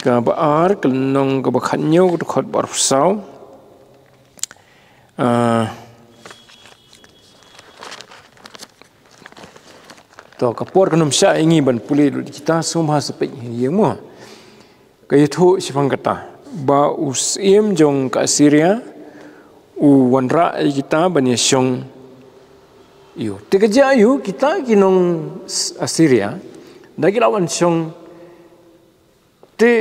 kaba ar, ka lynnong kaba khathynñiew, ka dkhot ba arphew saw. Ah, to ka por kan ym shah ïa ngi ban pule lut kita, sngewbha sa peit ïa ngi mo. Ka ïathuh shaphang kata ba u syiem jong ka Assyria u wanrah ïa kita ban ïashong ïa u. Te ka jia ïa u, kita ki nong S-, Assyria, da ki la wan shong, te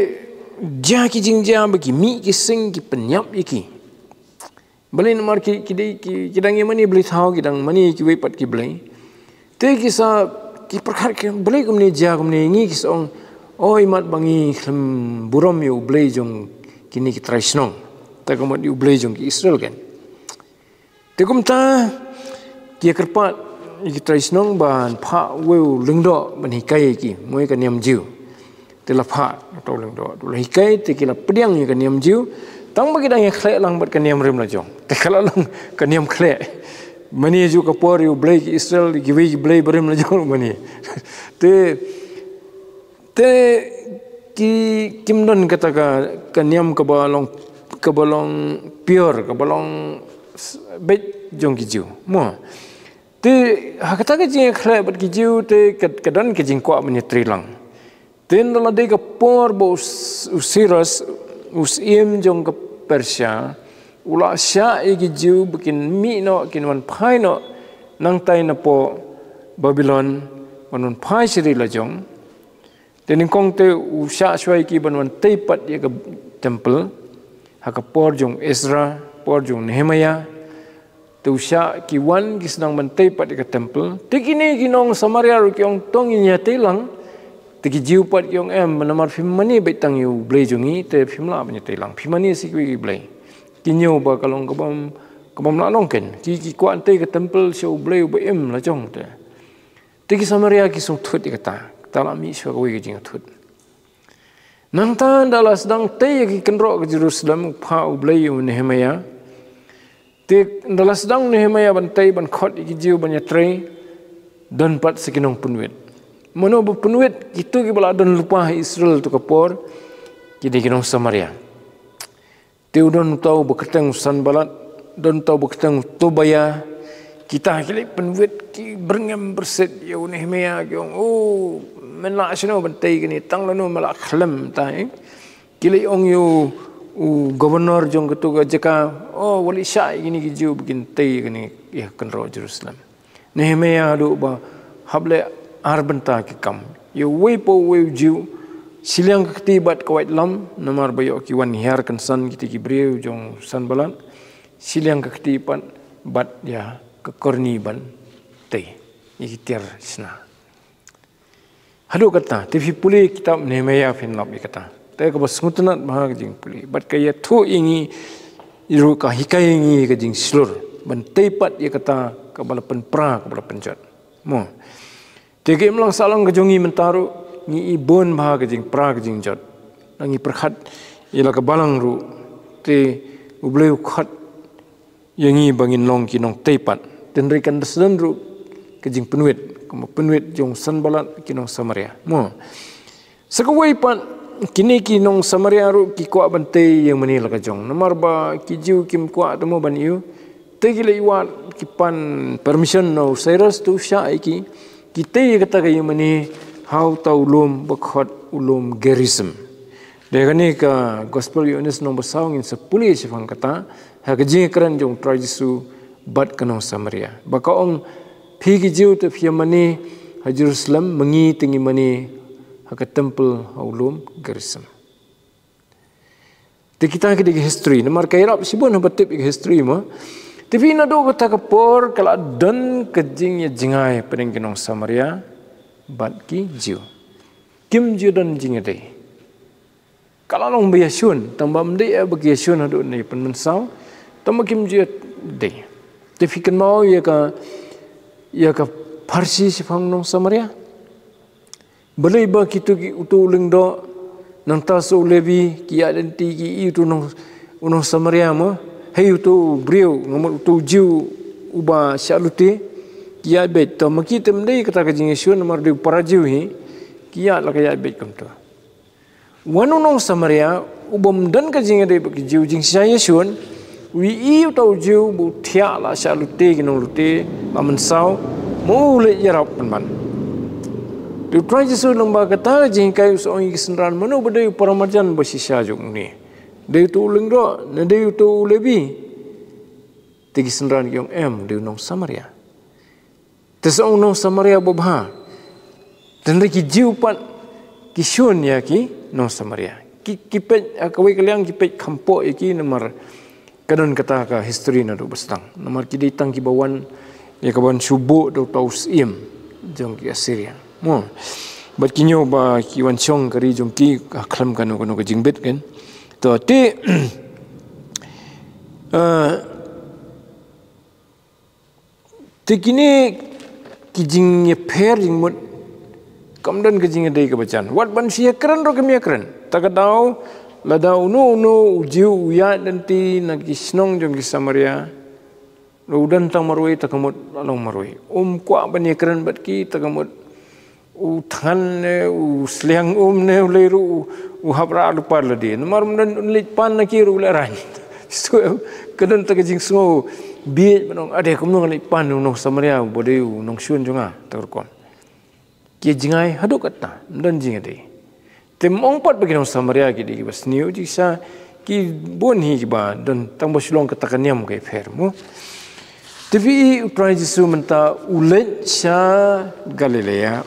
jia ki jingjia ba ki mih ki sing, ki pynïap ïa ki. Balei? Namar ki, ki dei, ki, ki dang ïa mane blei thaw, ki dang mane kiwei pat ki blei. Te ki sa, ki pyrkhat ki, balei kumne jia kumne, ngi ki sa ong, oi, mat ba ngi khlem burom ïa u Blei jong kine ki trai shnong. Te ka mut ïa u Blei jong ki Israel kan. Te kumta ki ïa kyrpad ïa ki trai shnong ban phah uwei u lyngdoh ban hikai ïa ki, mo, ïa ka niam Jiw. Te la phah uto u lyngdoh, uto la hikai, te ki la pdiang ïa ka niam Jiw. Tang ba ki dang ïa khleh lang bad ka niam rim la jong. Te ka la long ka niam khleh. Mane ju ka por ïa u Blei ki Israel, kiwei ki blei barim la jong mane. Te, te ki, kim don kata ka, ka niam kaba long, kaba long pure, kaba long s-, beit jong ki Jiw. Mo. Te ha kata ka jingïakhleh bad ki Jiw te ka, ka don ka jingkwah ban ïatrei lang. Te ynda la dei ka por ba u S-, u Sirus, u syiem jong ka Persia, u la shah ïa ki Jiw ba kin mih noh, kin wan phai noh nangtai napoh Babilon, ban wan phai sha ri la jong. Te nyngkong te u shah shuwa ïa ki ban wan tei pat ïa ka temple, ha ka por jong Ezra, por jong Nehemiah. Te u shah, ki wan ki sdang ban tei pat ïa ka temple. Te kine ki nong Samaria ruh ki ong, to ngin ïa tei lang. Te ki Jiw pat ki ong, em, namar phim mane beit tang ïa u Blei jong ngi, te phim lah ban ïa tei lang. Phi mane sa kiwei ki blei. Ki ñiew ba ka long kabym, kabym lah long ken. Ki, ki kwah tei ka temple sha u Blei uba im la jong te. Te ki Samaria ki sngewthut ïa kata. Kata la mih shuwa kawei ka jingthut. Nangta ynda la sdang tei ïa ki kynroh ka Jerusalem, u phah u Blei ïa u Nehemiah. Te ynda la sdang u Nehemiah ban tei, ban khot ïa ki Jiw ban ïatrei, don pat sa ki nongpynwit. Mano ba pynwit? Kito kiba la don lypa ha Israel to ka por, ki dei ki nong Samaria. Te u don uta uba kyrteng u Sanballat, don uta uba kyrteng u Tobiah. Kita ki leit pynwit, ki byrngem byrsit ïa u Nehemiah, ki ong, o, men lah shano ban tei kane, tang lano men lah khlem tei. Ki leit ong ïa u, u governor jong kato ka jaka, o, wat leit shah ïa kine ki Jiw ba kin tei kane, ïa ka kynroh Jerusalem. Nehemiah haduh ba hap leh ar bynta ki kam. Ïa uwei pa uwei u Jiw, shiliang ka kti bad ka waitlam, namar ba ïoh ki wan hiar kynsan kita ki briew jong u Sanballat, shiliang ka kti pat bad ïa ka korni ban tei ïa ki tiar shna. Haduh katta, te phi pule kitab Nehemiah phin lap ïa kata. Te kaba sngewtynnat bha ka jingpule. Bad ka ïathuh ïa ngi, ruh ka hikai ïa ngi ka jingshlur. Ban tei pat ïa kata kaba la pynpra, kaba la pynjot. Mo. Te ka imlang sahlang ka jong ngi mynta ruh, ngi i bun bha ka jingpra ka jingjot. Ngi pyrkhat ïa la ka balang ruh. Te U Blei u khot ïa ngi ba ngin long ki nongtei pat. Te hynrei kan da sdang ruh ka jingpynwit, kumba pynwit jong u Sanballat ki nong Samaria. Mo. Sa kawei pat, kine ki nong Samaria ruh ki kwah ban tei ïa mane la ka jong. Namar ba ki Jiw kim kwah te mo ban ïoh. Te ki leit wad, ki pan permission na u Cyrus, te u shah ïa ki. Ki tei ïa kata ka ïa mane ha uta u lum ba khot u lum Gerizim. Dei kane ka Gospel Ïoannis lynnong ba saw ngin sa pule shaphang kata, ha ka jingkren jong u Trai Jisu bad ka nong Samaria. Ba ka ong, phi ki Jiw te phi ïa mane ha Jerusalem, ma ngi te ngi mane ha ka temple ha u lum Gerizim. Te kita ki dei ki history, namar ka ïarap shibun haba tip ïa ki history mo. Te phi naduh kata ka por ka la don ka jingïajngai hapdeng ki nong Samaria bad ki Jiw. Kim ju don jingïadei. Ka la long ba ïashun, tang ba ym dei ba ki ïashun haduh ne pynmynsaw, tang ba kim ju ïadei. Te phi kynmaw ïa ka, ïa ka pharshi shaphang nong Samaria. Balei ba kito ki uto u lyngdoh, nangta sa u Levi, ki ïaid lynti ki i uto u nong, u nong Samaria mo. Hei uto u briew, nga mut uto u Jiw uba shah lute, ki ïaid beit. To ma ki te ym dei kata ka jingïashun namar dei u para Jiw hi, ki ïaid la ka ïaid beit kumto. Wan u nong Samaria, u bym don ka jingïadei bad ki Jiw, jingshisha ïashun, u ïohi uto u Jiw ba u thiah la shah lute ki nonglute, la mynsaw, ma u leit ïarap pynban. Te u Trai Jisu lyngba kata ka jinghikai u sa ong ïa ki synran, mano ba dei u para marjan ba shisha jong une? Dei uto u lyngdoh, ne dei uto u Lebi? Te ki synran ki ong em, dei u nong Samaria. Te sa ong u nong Samaria babha. Te hynrei ki Jiw pat ki shun ïa ki nong Samaria. Ki, ki peit, ha kawei ka liang ki peit kham poh ïa ki namar ka don kata ka history naduh ba sdang. Namar ki dei tang kiba wan ïa ka ban shu buh da uto u syiem jong ki Assyria. Mo. Bad ki ñiew ba ki wan shong ka ri jong ki ha khlem kano kano ka jingbit kan. To te, eh, te kine ki jingïapher jingmut kam don ka jingïadei kaba jan. Wat ban shu ïakren ruh kim ïakren. Ta ka daw, lada uno uno u Jiw u ïaid lynti na ki shnong jong ki Samaria, u don tang marwei, ta ka mut la long marwei. Um kwah ban ïakren bad ki, ta ka mut u thngan ne, u sliang um ne, u lei ruh, u, u hap rah lypa lade. Namar ym don un leit pan na ki ruh u lehrain. Shu em, ka don ta ka jingsngew bieit ban ong, ade kumno ngan leit pan u nong Samaria, uba dei u nongshun jong nga, ta ka rukom. Ki jngai haduh katta, ym don jingïadei. Te ym ong pat ba ki nong Samaria ki dei kiba sniew, jingshisha ki bun hi kiba don tang ba shu long kata ka niam ka ïapher mo. Te phi i u Trai Jisu mynta u leit sha Galilea,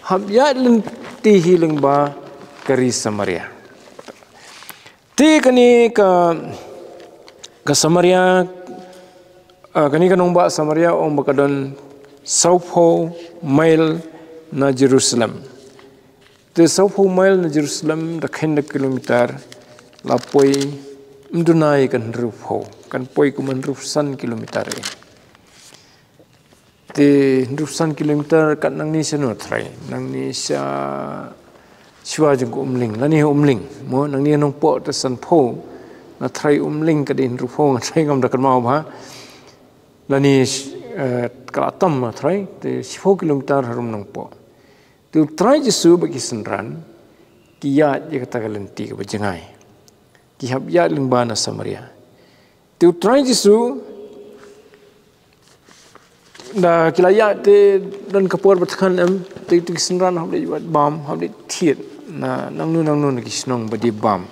hap ïaid lynti hi lyngba ka ri Samaria. Te kane ka, ka Samaria, ah, kane ka nongbah Samaria ong ba ka don sawphew mail na Jerusalem. Te sawphew mail na Jerusalem da kheiñ da kilometer, la poi ym duna ïa ka hynriewphew, kan poi kum hynriewphew san kilometer eh. Te hynriewphew san kilometer kat nangne shano Trai, nangne sha shuwa jong ka Umling, lane ha Umling, mo, nangne Nongpoh te sanphew, na Trai Umling ka dei hynriewphew, nga Trai ngam da kynmaw bha. Lane, eh, ka la tam ma Trai, te shiphew kilometer harum Nongpoh. Te u Trai Jisu bad ki synran ki ïaid ïa kata ka lynti kaba jngai. Ki hap ïaid lyngba na Samaria. Te u Trai Jisu da ki la ïaid te don ka por ba thngan em, te, te ki synran hap leit wad bam, hap leit thied na nangno nangno na ki shnong ba die bam.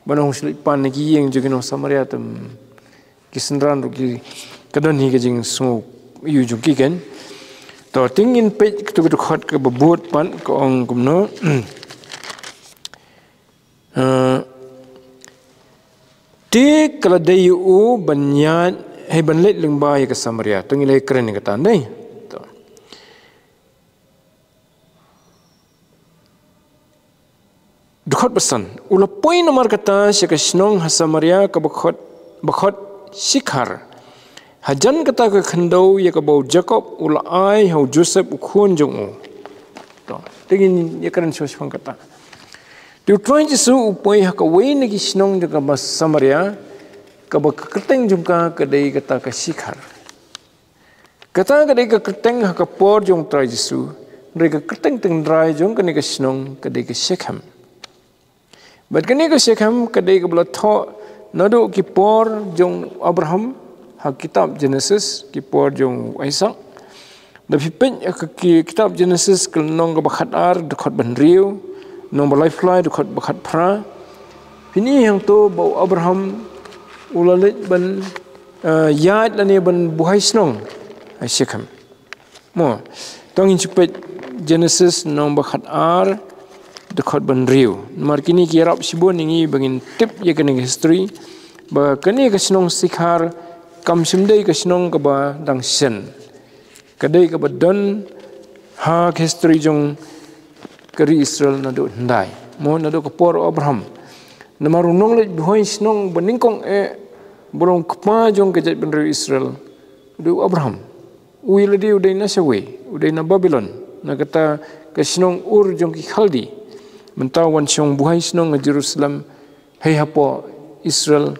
Ba nong shu leit pan na ki ïing jong ki nong Samaria te ki synran ruh ki, ka don hi ka jingsngew ïa u jong ki kan. To, te ngin peit katu ka dkhot kaba bud pat ka ong kumno. Eh, te ka la dei ïa u ban ïaid, hei ban leit lyngba ïa ka Samaria. To ngin leit kren ïa kata, dei. To. Dkhot ba san. U la poi namar kata sha ka shnong ha Samaria kaba khot, ba khot Shikhar. Hajan kata ka khyndew ïa kaba u Jakob u la ai ha u Joseph u khun jong u. To, te ngin ïa kren shuwa shaphang kata. Te u Trai Jisu u poi ha kawei na ki shnong jong ka ba Samaria, kaba ka kyrteng jong ka ka dei kata ka Shikhar. Kata ka dei ka kyrteng ha ka por jong u Trai Jisu, hynrei ka kyrteng tynrai jong kane ka shnong ka dei ka Shekhem. Bad kane ka Shekhem ka dei kaba la thoh naduh ki por jong u Abraham, ha kitab Genesis, ki por jong u Isak. Da phi peit ha ka ki-, kitab Genesis ka lynnong kaba khatar, dkhot ba hynriew, lynnong ba laiphew lai, dkhot ba khatphra. Phin i hangto ba u Abraham u la leit ban, eh, ïaid lane ban buhai shnong ha Shekhem. Mo, to ngin shu peit Genesis lynnong ba khatar, dkhot ba hynriew. Namar kine ki ïarap shibun ïa ngi ba ngin tip ïa kane ka history, ba kane ka shnong Shikhar kam shym dei ka shnong kaba dang shen. Ka dei kaba don ha ka history jong ka ri Israel naduh hyndai, mo, naduh ka por u Abraham. Namar u nongleit buhai shnong ba nyngkong eh, ba long kpa jong ka jaitbynriew Israel, u dei u Abraham. U ïa lade u dei na shawei, u dei na Babilon, na kata ka shnong Ur jong ki Khaldi. Mynta wan shong buhai shnong ha Jerusalem, hei hapoh Israel,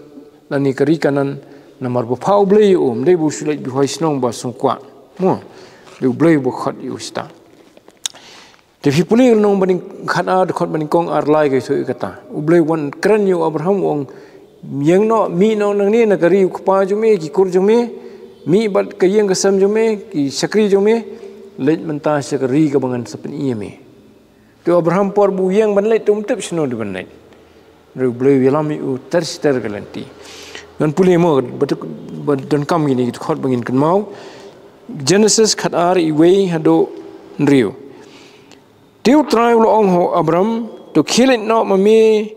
lane ka ri Kanaan, Namar ba pha U Blei ïa u, ym dei ba u shu leit biew ha shnong ba sngewkwah. Mo, dei U Blei ba khot ïa u sha ta. Te phi pule nong ba nyngkong, khat ar, dkhot ba nyngkong ar lai ka ïathuh ïa kata. U Blei u wan kren ïa u Abraham u ong, ïeng noh, mih noh nangne na ka ri u kpa jong me, ki kur jong me, mih bad ka ïing ka sem jong me, ki shakri jong me, leit mynta sha ka ri kaba ngan sa pyni ïa me. Te u Abraham por ba u ïeng ban leit te um tip shano dei ban leit. Hynrei U Blei u ïalam ïa u ter shi ter ka lynti. Ngan pule mo, ba, ba donkam kine ki dkhot ba ngin kynmaw. Genesis khat ar, wei haduh hynriew. Te U Trai u la ong ha u Abram, to khie leit noh ma me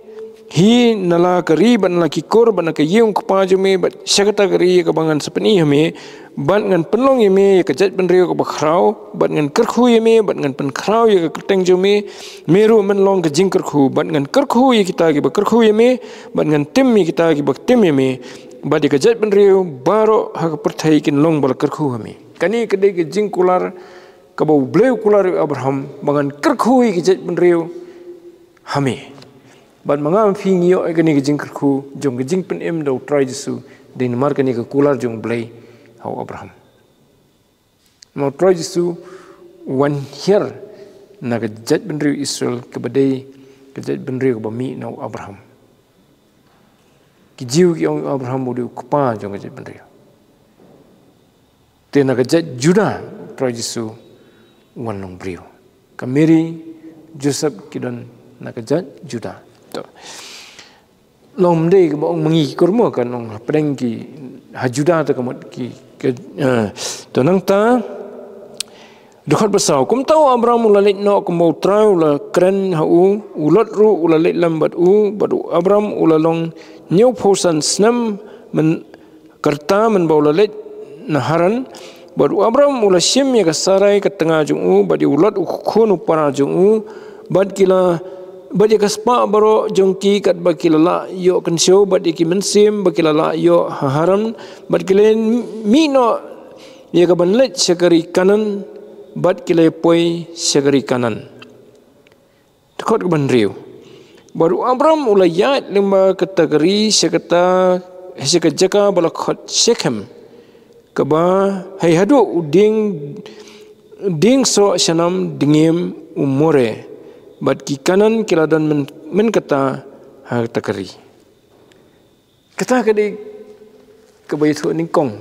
hi na la ka ri bad na la ki kur bad na ka ïing u kpa jong me bad sha kata ka ri ïa kaba ngan sa pyni ha me, bad ngan pynlong ïa me ïa ka jaitbynriew kaba khraw, bad ngan kyrkhu ïa me, bad ngan pynkhraw ïa ka kyrteng jong me, me ruh men long ka jingkyrkhu, bad ngan kyrkhu ïa kita kiba kyrkhu ïa me, bad ngan tim ïa kita kiba tim ïa me, bad ïa ka jaitbynriew baroh ha ka pyrthei kin long ba la kyrkhu ha me. Kane ka dei ka jingkular kaba U Blei u kular ïa u Abraham, ba ngan kyrkhu ïa ka jaitbynriew ha me. Bad ma nga ma phi ngi ïoh ïa kane ka jingkyrkhu jong ka jingpynim da U Trai Jisu, dei namar kane ka kular jong U Blei ha u Abraham. Namar U Trai Jisu u wan hiar na ka jaitbynriew Israel kaba dei ka jaitbynriew kaba mih na u Abraham. Ki Jiw ki ong ïa u Abraham u dei u kpa jong ka jaitbynriew. Te na ka jait Judah U Trai Jisu u wan long briew. Ka Mary, Joseph ki don na ka jait Judah. To. Long ym dei kaba ong ma ngi ki kur mo, kan ong hapdeng ki ha Judah te ka mut ki, ki, eh, to nangta dkhot ba saw. Kumta u Abram u la leit noh kumba U Trai u la kren ha u, u Lot ruh u la leit lem bad u, bad u Abram u la long hynñiewphew san snem myn ka rta mynba u la leit na Haran, bad u Abram u la shim ïa ka Sarai ka tnga jong u, bad ïa u Lot u khun u para jong u, bad ki la, bad ïa ka spah baroh jong ki katba ki la lah ïoh kynshew, bad ïa ki mynsiem ba ki la lah ïoh ha Haran, bad ki la mih noh ïa ka ban leit sha ka ri Kanaan, bad ki la poi sha ka ri Kanaan. Dkhot kaba hynriew. Bad u Abram u la ïaid lyngba kata ka ri sha kata, sha ka jaka ba la khot Shekhem, kaba hei haduh u dieng, dieng soh shanam dngiem u More, bad ki Kanaan ki la don myn, myn kata ha kata ka ri. Kata ka dei kaba ïathuh nyngkong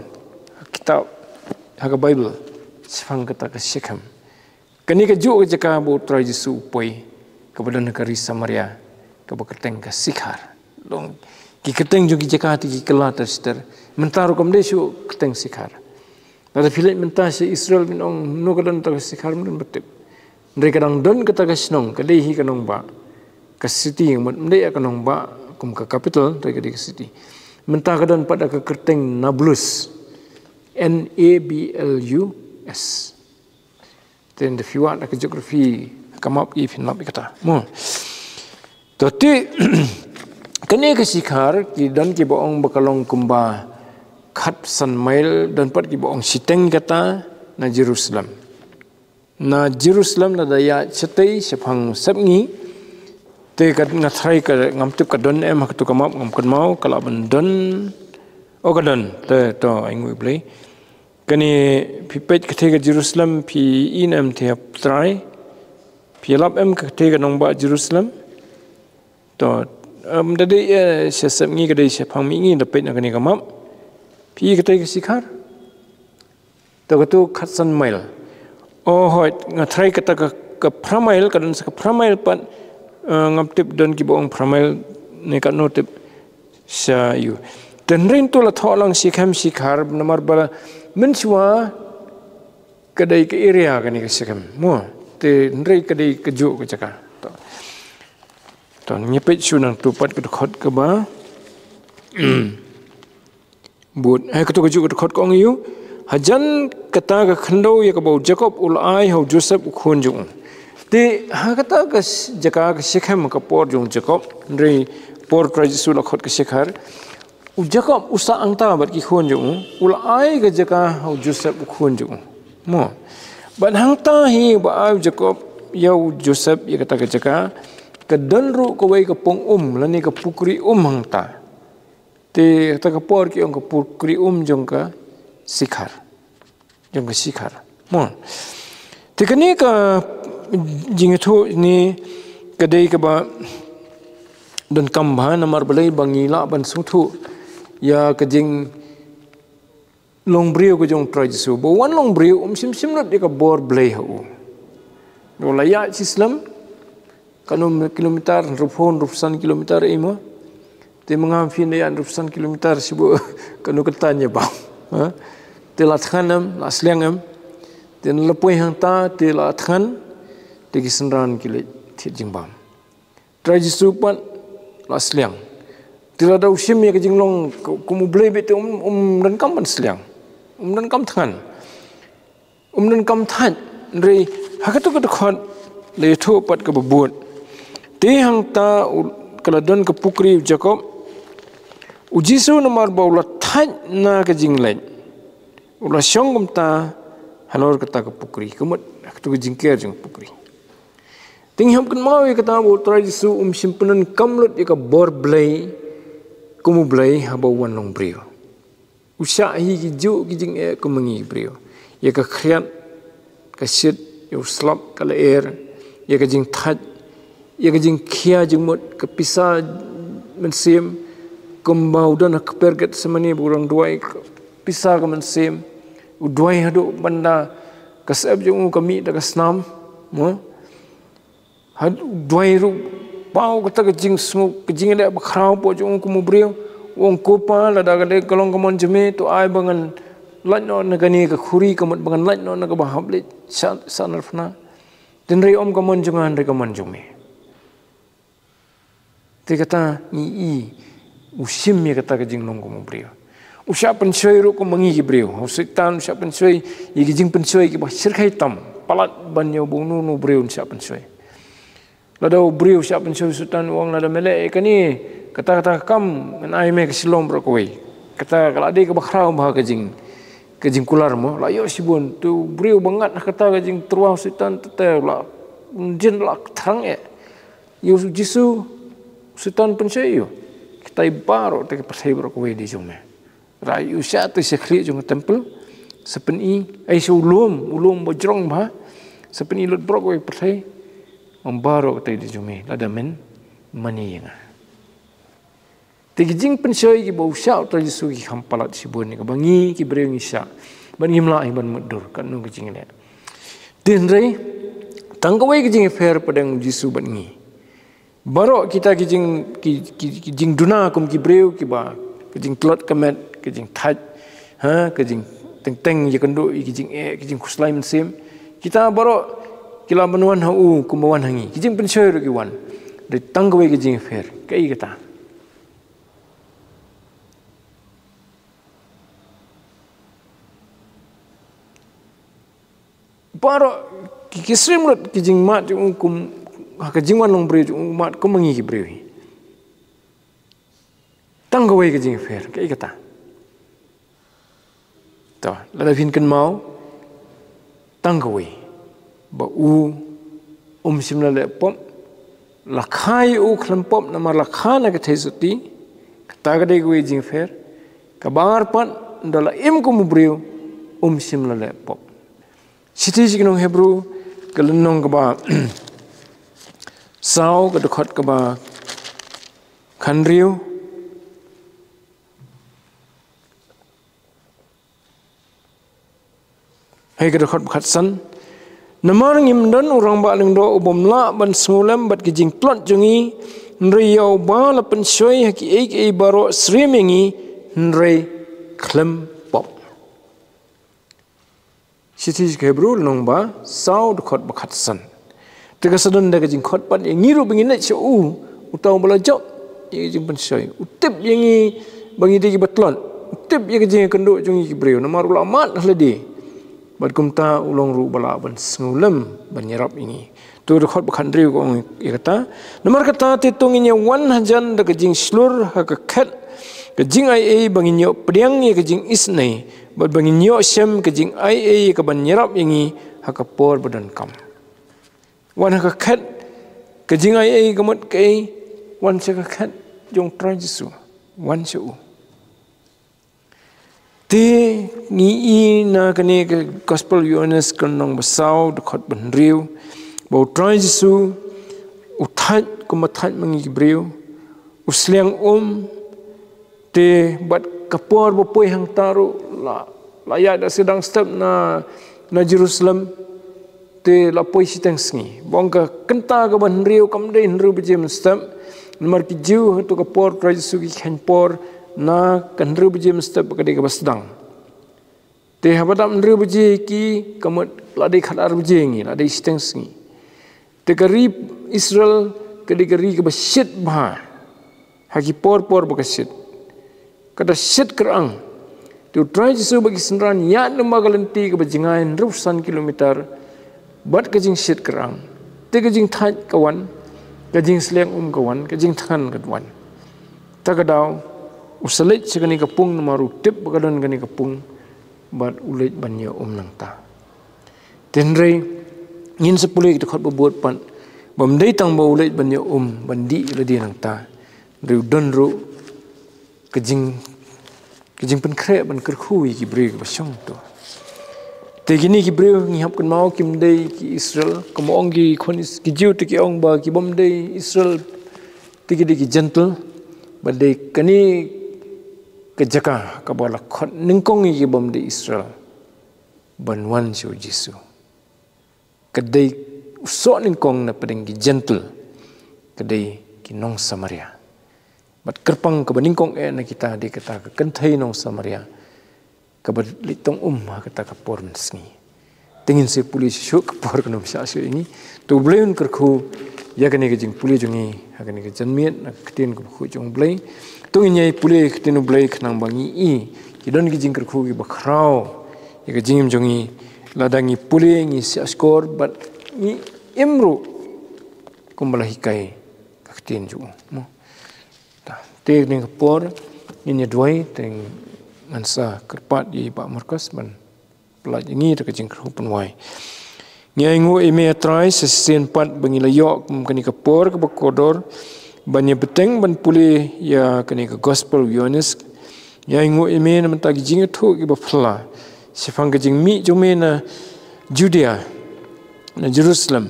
ha kitab, ha ka Baibl, shaphang kata ka Shekhem. Kane kajuh ka jaka ba U Trai Jisu u poi, kaba don ha ka ri Samaria, kaba kyrteng ka Sikhar. Long ki kyrteng jong ki jaka te ki kylla ter shi ter. Mynta ruh kam dei shuh kyrteng Sikhar. Lada phi leit mynta sha Israel phin ong, no ka don kata ka Sikhar, ym don ba tip. Hynrei ka dang don kata ka shnong, ka dei hi ka nongbah. Ka city, ym dei ka nongbah kum ka capital, hynrei ka dei ka city. Mynta ka don pat da ka kyrteng Nablus. N A B L U S. Te ynda phi wad da ka geography, ka map ki phin lap ïa kata. Mo. To te, kane ka Sikhar, ki don kiba ong ba ka long kumba khatsan mail, don pat kiba ong shiteng kata na Jerusalem. Na Jerusalem lada ïaid shatei shaphang sepngi, te ka nga tharai ka ngam tip ka don em ha kato ka map ngam kynmaw, ka lah ban don. O ka don, te to ai nguh Blei. Kane phi peit ka thei ka Jerusalem phi i em thei hap trai. Phi lap em ka thei ka nongbah Jerusalem. To, em, da dei, eh, sha sepngi ka dei shaphang mihngi da peit na kane ka map. Phi i ka thei ka Sikhar. To kato khatsan mail. O hoi, nga tharai kata ka, ka phra mail, ka don sa ka phra mail pat, eh, ngam tip don kiba ong phra mail ne katno tip. Sha ïu. Te hynrei to la thoh lang Shekhem Sikhar namar ba mynshuwa ka dei ka area kane ka Shekhem. Mo, te hynrei ka dei kajuh ka jaka. To. To, ngi peit shuh nangto pat ka dkhot kaba bud. Hai kato kajuh ka dkhot ka ong ïa u. Hajan kata ka khyndew ïa kaba u Jakob u la ai ha u Joseph u khun jong u. Te ha kata ka s-, jaka ka Shekhem ka por jong u Jakob. Hynrei por Trai Jisu la khot ka Sikhar. U Jakob u sah hangta bad ki khun jong u, u la ai ka jaka ha u Joseph u khun jong u. Mo. Bad hangta hi ba ai u Jakob ïa u Joseph ïa kata ka jaka, ka don ruh kawei ka pung um, lane ka pukri um hangta. Te kata ka por ki ong ka pukri um jong ka Sikhar. Jong ka Sikhar. Mo. Te kane ka jingïathuh ne ka dei kaba donkam bha namar balei ba ngi lah ban sngewthuh ïa ka jinglong briew ka jong u Trai Jisu. Ba u wan long briew um shim shim lut ïa ka bor Blei ha u. U la ïaid shisyllem, katno kilometer, hynriewphew, hynriewphew san kilometer ei mo. Te ma nga phim da ïaid hynriewphew san kilometer shibun katno ka tang ïa ba. Ha? Te la thngan em, la sliang em. Te la poi hangta, te la thngan, te ki synran ki leit thied jingbam. Trai Jisu pat la sliang. Te lada u shim ïa ka jinglong kum u Blei beit te um, um donkam ban sliang. Um donkam thngan. Um donkam thait, hynrei ha katu ka dkhot la ïathuh pat kaba bud. Te hangta u, ka la don ka pukri u Jakob, u Jisu namar ba u la thait na ka jingleit, u la shong kumta halor kata ka pukri. Ka mut ha katu ka jingker jong ka pukri. Te ngi hap kynmaw ïa kata ba u Trai Jisu um shym pyndonkam lut ïa ka bor Blei kum u Blei haba u wan long briew. U shah hi ki juh ki jingeh kum ma ngi ki briew. Ïa ka khriat, ka shit, ïa u slap, ka lyer, ïa ka jingthait, ïa ka jingkhia jingmut, ka pisa mynsiem, kumba u don ha kper Gethsemane ba u dang duwai, ka pisa ka mynsiem, u duwai haduh ban da ka syep jong u ka mih da ka snam, mo? Ha, u duwai ruh, paw kata ka jingsngew, ka jingïaleh bakhraw hapoh jong u kum u briew. U ong, Ko Pa, lada ka dei ka long ka mon jong me, to ai ba ngan lait noh na kane ka khuri, ka mut ba ngan lait noh na kaba hap leit sha, sha narphna. Hynrei ym ka mon jong nga, hynrei ka mon jong me. Te kata ngi i, u shim ïa kata ka jinglong kum u briew. U shah pynshoi ruh kum ma ngi ki briew. U Soitan u shah pynshoi ïa ki jingpynshoi kiba shyrkhei tam. Palat ban ïa uno uno u briew un shah pynshoi. Lada u briew u shah pynshoi u Soitan u ong lada me leh ïa kane, kata kata ka kam ngan ai me ka shitom baroh kawei. Kata ka la dei kaba khraw bha ka jing, ka jingkular mo. La ïoh shibun. Te u briew ba ngat ha kata ka jingtyrwa u Soitan te te la, un jin la thrang eh. Ïa u Jisu, u Soitan pynshoi ïa u. Kita baroh te ka pyrthei baroh kawei dei jong me. Rai u shah te sha khlieh jong ka temple. Sa pyni, ai sha u lum, u lum ba jrong bha. Sa pyni lut baroh kawei pyrthei. Ong baroh kata dei jong me, lada men mane ïa nga. Te ki jingpynshoi kiba u shah u Trai Jisu ki kham palat shibun ïa kaba ngi ki briew ngi shah. Ban ngim lah hi ban mutdur katno ka jingleh. Te hynrei tang kawei ka jingïapher pdeng u Jisu bad ngi. Baroh kita ki jing, ki, ki, ki jingduna kum ki briew kiba, ka jingtlot ka met, ka jingthait, ha, ka jingteng teng ïakynduh ïa ki jingeh, ki jingkhuslai mynsiem. Kita baroh ki la ban wan ha u kumba wan ha ngi. Ki jingpynshoi ruh ki wan. Hynrei tang kawei ka jingïapher. Kaei kata? Baroh ki, ki syriem lut ki jingmad jong u kum, ha ka jingwan long briew jong u mad kum ma ngi ki briew hi. Tang kawei ka jingïapher, kaei kata? To, lada phin kynmaw, tang kawei. Ba u um shym la leh pop, la kha ïa u khlem pop namar la kha na ka theisotti, kata ka dei kawei jingïapher, kaba ar pat, ynda la im kum u briew, um shym la leh pop. Shithi sha ki nong Hebru, ka lynnong kaba saw, ka dkhot kaba khathynriew. Hei ka dkhot ba khatsan. Namar ngim don u rangbah lyngdoh u bym lah ban sngewlem bad ki jingtlot jong ngi, hynrei ïa uba la pynshoi ha kiei kiei baroh syriem ïa ngi, hynrei khlem pop. Shithi sha ki Hebru lynnong ba saw dkhot ba khatsan. Te ka sa don da ka jingkhot pat ïa ngi ruh ba ngin leit sha u, uta uba la jop ïa ka jingpynshoi. U tip ïa ngi ba ngi dei kiba tlot. U tip ïa ka jingïakynduh jong ngi ki briew. Namar u la mad ha lade. Bad kumta u long ruh ba lah ban sngewlem ban ïarap ïa ngi. To dkhot ba khathynriew ka ong ïa kata. Namar kata te to ngin ïa wan hajan da ka jingshlur ha ka khet ka jingaiei ba ngin ïoh pdiang ïa ka jingisynei. Bad ba ngin ïoh shem ka jingaiei ïa kaban ïarap ïa ngi ha ka por ba donkam. Wan ha ka khet ka jingaiei ka mut kaei, wan sha ka khet jong u Trai Jisu. Wan sha u. Te ngi i na kane ka Gospel Ïoannis ka lynnong ba saw, dkhot ba hynriew, ba U Trai Jisu u thait kumba thait ma ngi ki briew, u sliang um, te bad ka por ba poi hangta ruh la, la ïaid da sdang step na, na Jerusalem, te la poi shiteng sngi. Ba ong ka kynta kaba hynriew kam dei hynriew baje mynstep, namar ki Jiw ha kato ka por Trai Jisu ki kheiñ por na ka hynriew baje mynstep ba ka dei kaba sdang. Te haba dap hynriew baje ki, ka mut la dei khatar baje ngi, la dei shiteng sngi. Te ka ri Israel ka dei ka ri kaba shit bha ha ki por por ba ka shit. Ka da shit kyrang. Te U Trai Jisu bad ki synran ïaid lyngba ka lynti kaba jngai hynriew san kilometer bad ka jingshit kyrang. Te ka jingthait ka wan, ka jingsliang um ka wan, ka jingthngan ka wan. Ta ka daw u sa leit sha kane ka pung namar u tip ba ka don kane ka pung, bad u leit ban ïa um nangta. Te hynrei ngin sa pule ki dkhot ba bud pat, bym dei tang ba u leit ban ïa um, ban dih ïa lade nangta, hynrei u don ruh ka jing, ka jingpynkhreh ban kyrkhu ïa ki briew kiba shong to. Te kine ki briew ngi hap kynmaw kim dei ki Israel, kumba ong ki khun Is-, ki Jiw te ki ong ba ki bym dei Israel, te ki dei ki Jentil, ba dei kane ka jaka kaba la khot nyngkong ïa ki bym dei Israel ban wan sha U Jisu. Ka dei u soh nyngkong na pdeng ki Jentil, ka dei ki nong Samaria. Bad kyrpang kaba nyngkong eh na kita dei kata ka kynthei nong Samaria kaba leit tong um ha kata ka por mynsngi. Te ngin sa pule shuh shuh ka por kan ym shah shuh ïa ngi. To U Blei un kyrkhu ïa kane ka jingpule jong ngi ha kane ka janmiet na ka ktien kaba khuid jong U Blei. To ngin ïai pule ka ktien U Blei khnang ba ngi i ki don ki jingkyrkhu kiba khraw ïa ka jingim jong ngi, lada ngi pule, ngi shah shkor bad ngi im ruh kumba la hikai ka ktien jong U, mo. Te kane ka por ngin ïa duwai, te ngan sa kyrpad ïa i Bah Marcus ban pynlait ïa ngi da ka jingkyrkhu pynwai. Ngi ainguh ïa me, A Trai, sa shisien pat ba ngi la ïoh kum kane ka por kaba kordor ban ïa bteng ban pule ïa kane ka Gospel Ïoannis. Ngi ainguh ïa me na bynta ki jingïathuh kiba phylla shaphang ka jingmih jong me na Judea, na Jerusalem,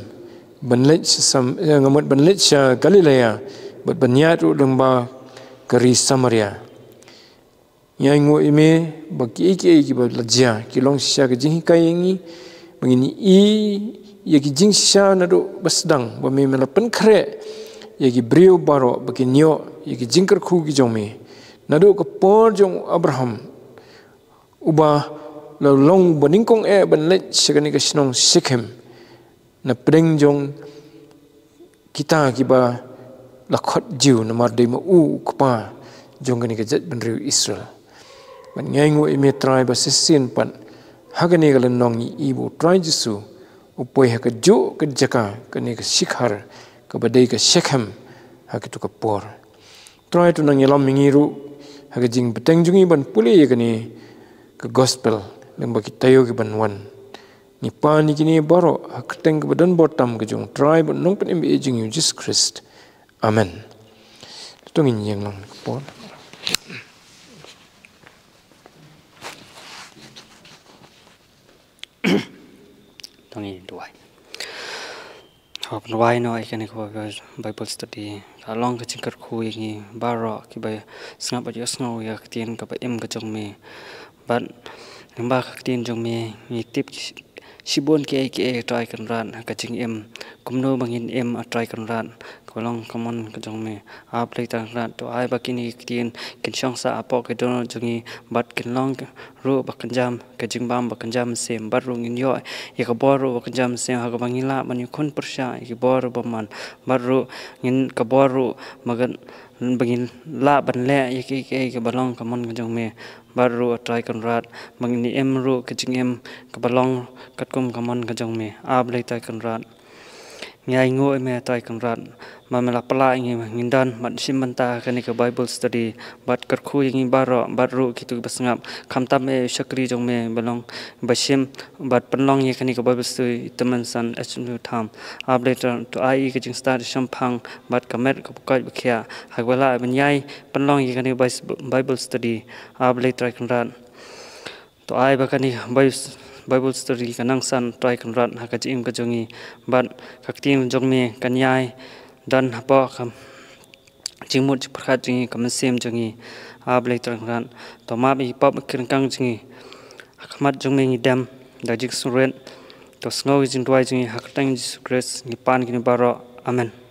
ban leit sha Sam-, eh, nga mut ban leit sha Galilea, bad ban ïaid ruh lyngba ka ri Samaria. Ngi ainguh ïa me ba kiei kiei kiba la jia ki long shisha ka jinghikai ïa ngi ba ngin i ïa ki jingshisha naduh ba sdang ba me, me la pynkhreh ïa ki briew baroh ba kin ïoh ïa ki jingkyrkhu ki jong me. Naduh ka por jong u Abraham, uba la long uba nyngkong eh ban leit sha kane ka shnong Shekhem, na pdeng jong kita kiba la khot Jiw, namar dei ma u u kpa jong kane ka jaitbynriew Israel. Bad ngi ainguh ïa me, Trai, ba shisien pat ha kane ka lynnong ngi i ba U Trai Jisu u poi ha kajuh ka jaka, kane ka shikhar kaba dei ka Shekhem ha kito ka por. Trai, to nang ïalam ïa ngi ruh ha ka jingbteng jong ngi ban pule ïa kane ka Gospel lyngba ki taïew kiban wan. Ngi pan ïa kine baroh ha ka kyrteng kaba don bor tam ka jong U Trai bad U Nongpynim ba ïeit jong ngi U Jisu Khrist. Amen. To ngin ïeng lang ka por. To ngin duwai. Haba pynduwai noh ïa kane ka Bible study, ka long ka jingkyrkhu ïa ngi baroh kiba sngap bad ïohsngew ïa ka ktien kaba im ka jong me. Bad lyngba ka ktien jong me ngi tip ki shi-, shibun kiei kiei, A Trai Kynrad, ha ka jingim. Kumno ba ngin im, A Trai Kynrad, kaba long ka mon ka jong me. A Blei Trai Kynrad, to ai ba kine ki ktien kin shong sah hapoh ki dohnud jong ngi bad kin long ruh ba kynja ka jingbam ba kynja mynsiem, bad ruh ngin ïoh ïa ka bor ruh ba kynja mynsiem ha kaba ngin lah ban ïakhun pyrshah ïa ki bor ruh ba man, bad ruh ngin ka bor ruh ba ngin, ba ngin lah ban leh ïa kiei kiei kiba long ka mon ka jong me, bad ruh, A Trai Kynrad, ba ngin im ruh ka jingim kaba long katkum ka mon ka jong me, A Blei Trai Kynrad. Ngi ainguh ïa me, A Trai Kynrad, ba me la pynlah ïa ngi ba ngin don bad shim bynta ha kane ka Bible study, bad kyrkhu ïa ngi baroh, bad ruh kito kiba sngap, khamtam eh u shakri jong me ba long, ba shim bad pynlong ïa kane ka Bible study, i tymmen san H W Tham. A Blei Trai, to ai ïa ka jingstad shemphang bad ka met kaba koit ba khiah ha kaba lah ban ïai pynlong ïa kane ka Bis-, Bible study, A Blei Trai Kynrad. To ai ba kane ka Bible story kan nang san, Trai Kynrad, ha ka jingim ka jong ngi, bad ka ktien jong me kan ïai don hapoh ka jingmut jingpyrkhat jong ngi, ka mynsiem jong ngi. A Blei Trai Kynrad, to map ïa ki pop ki ryngkang jong ngi. Ha khmat jong me ngi dem da jingsngewrit. To sngew ïa ki jingduwai jong ngi ha ka kyrteng Jisu Khrist ngi pan kine baroh. Amen.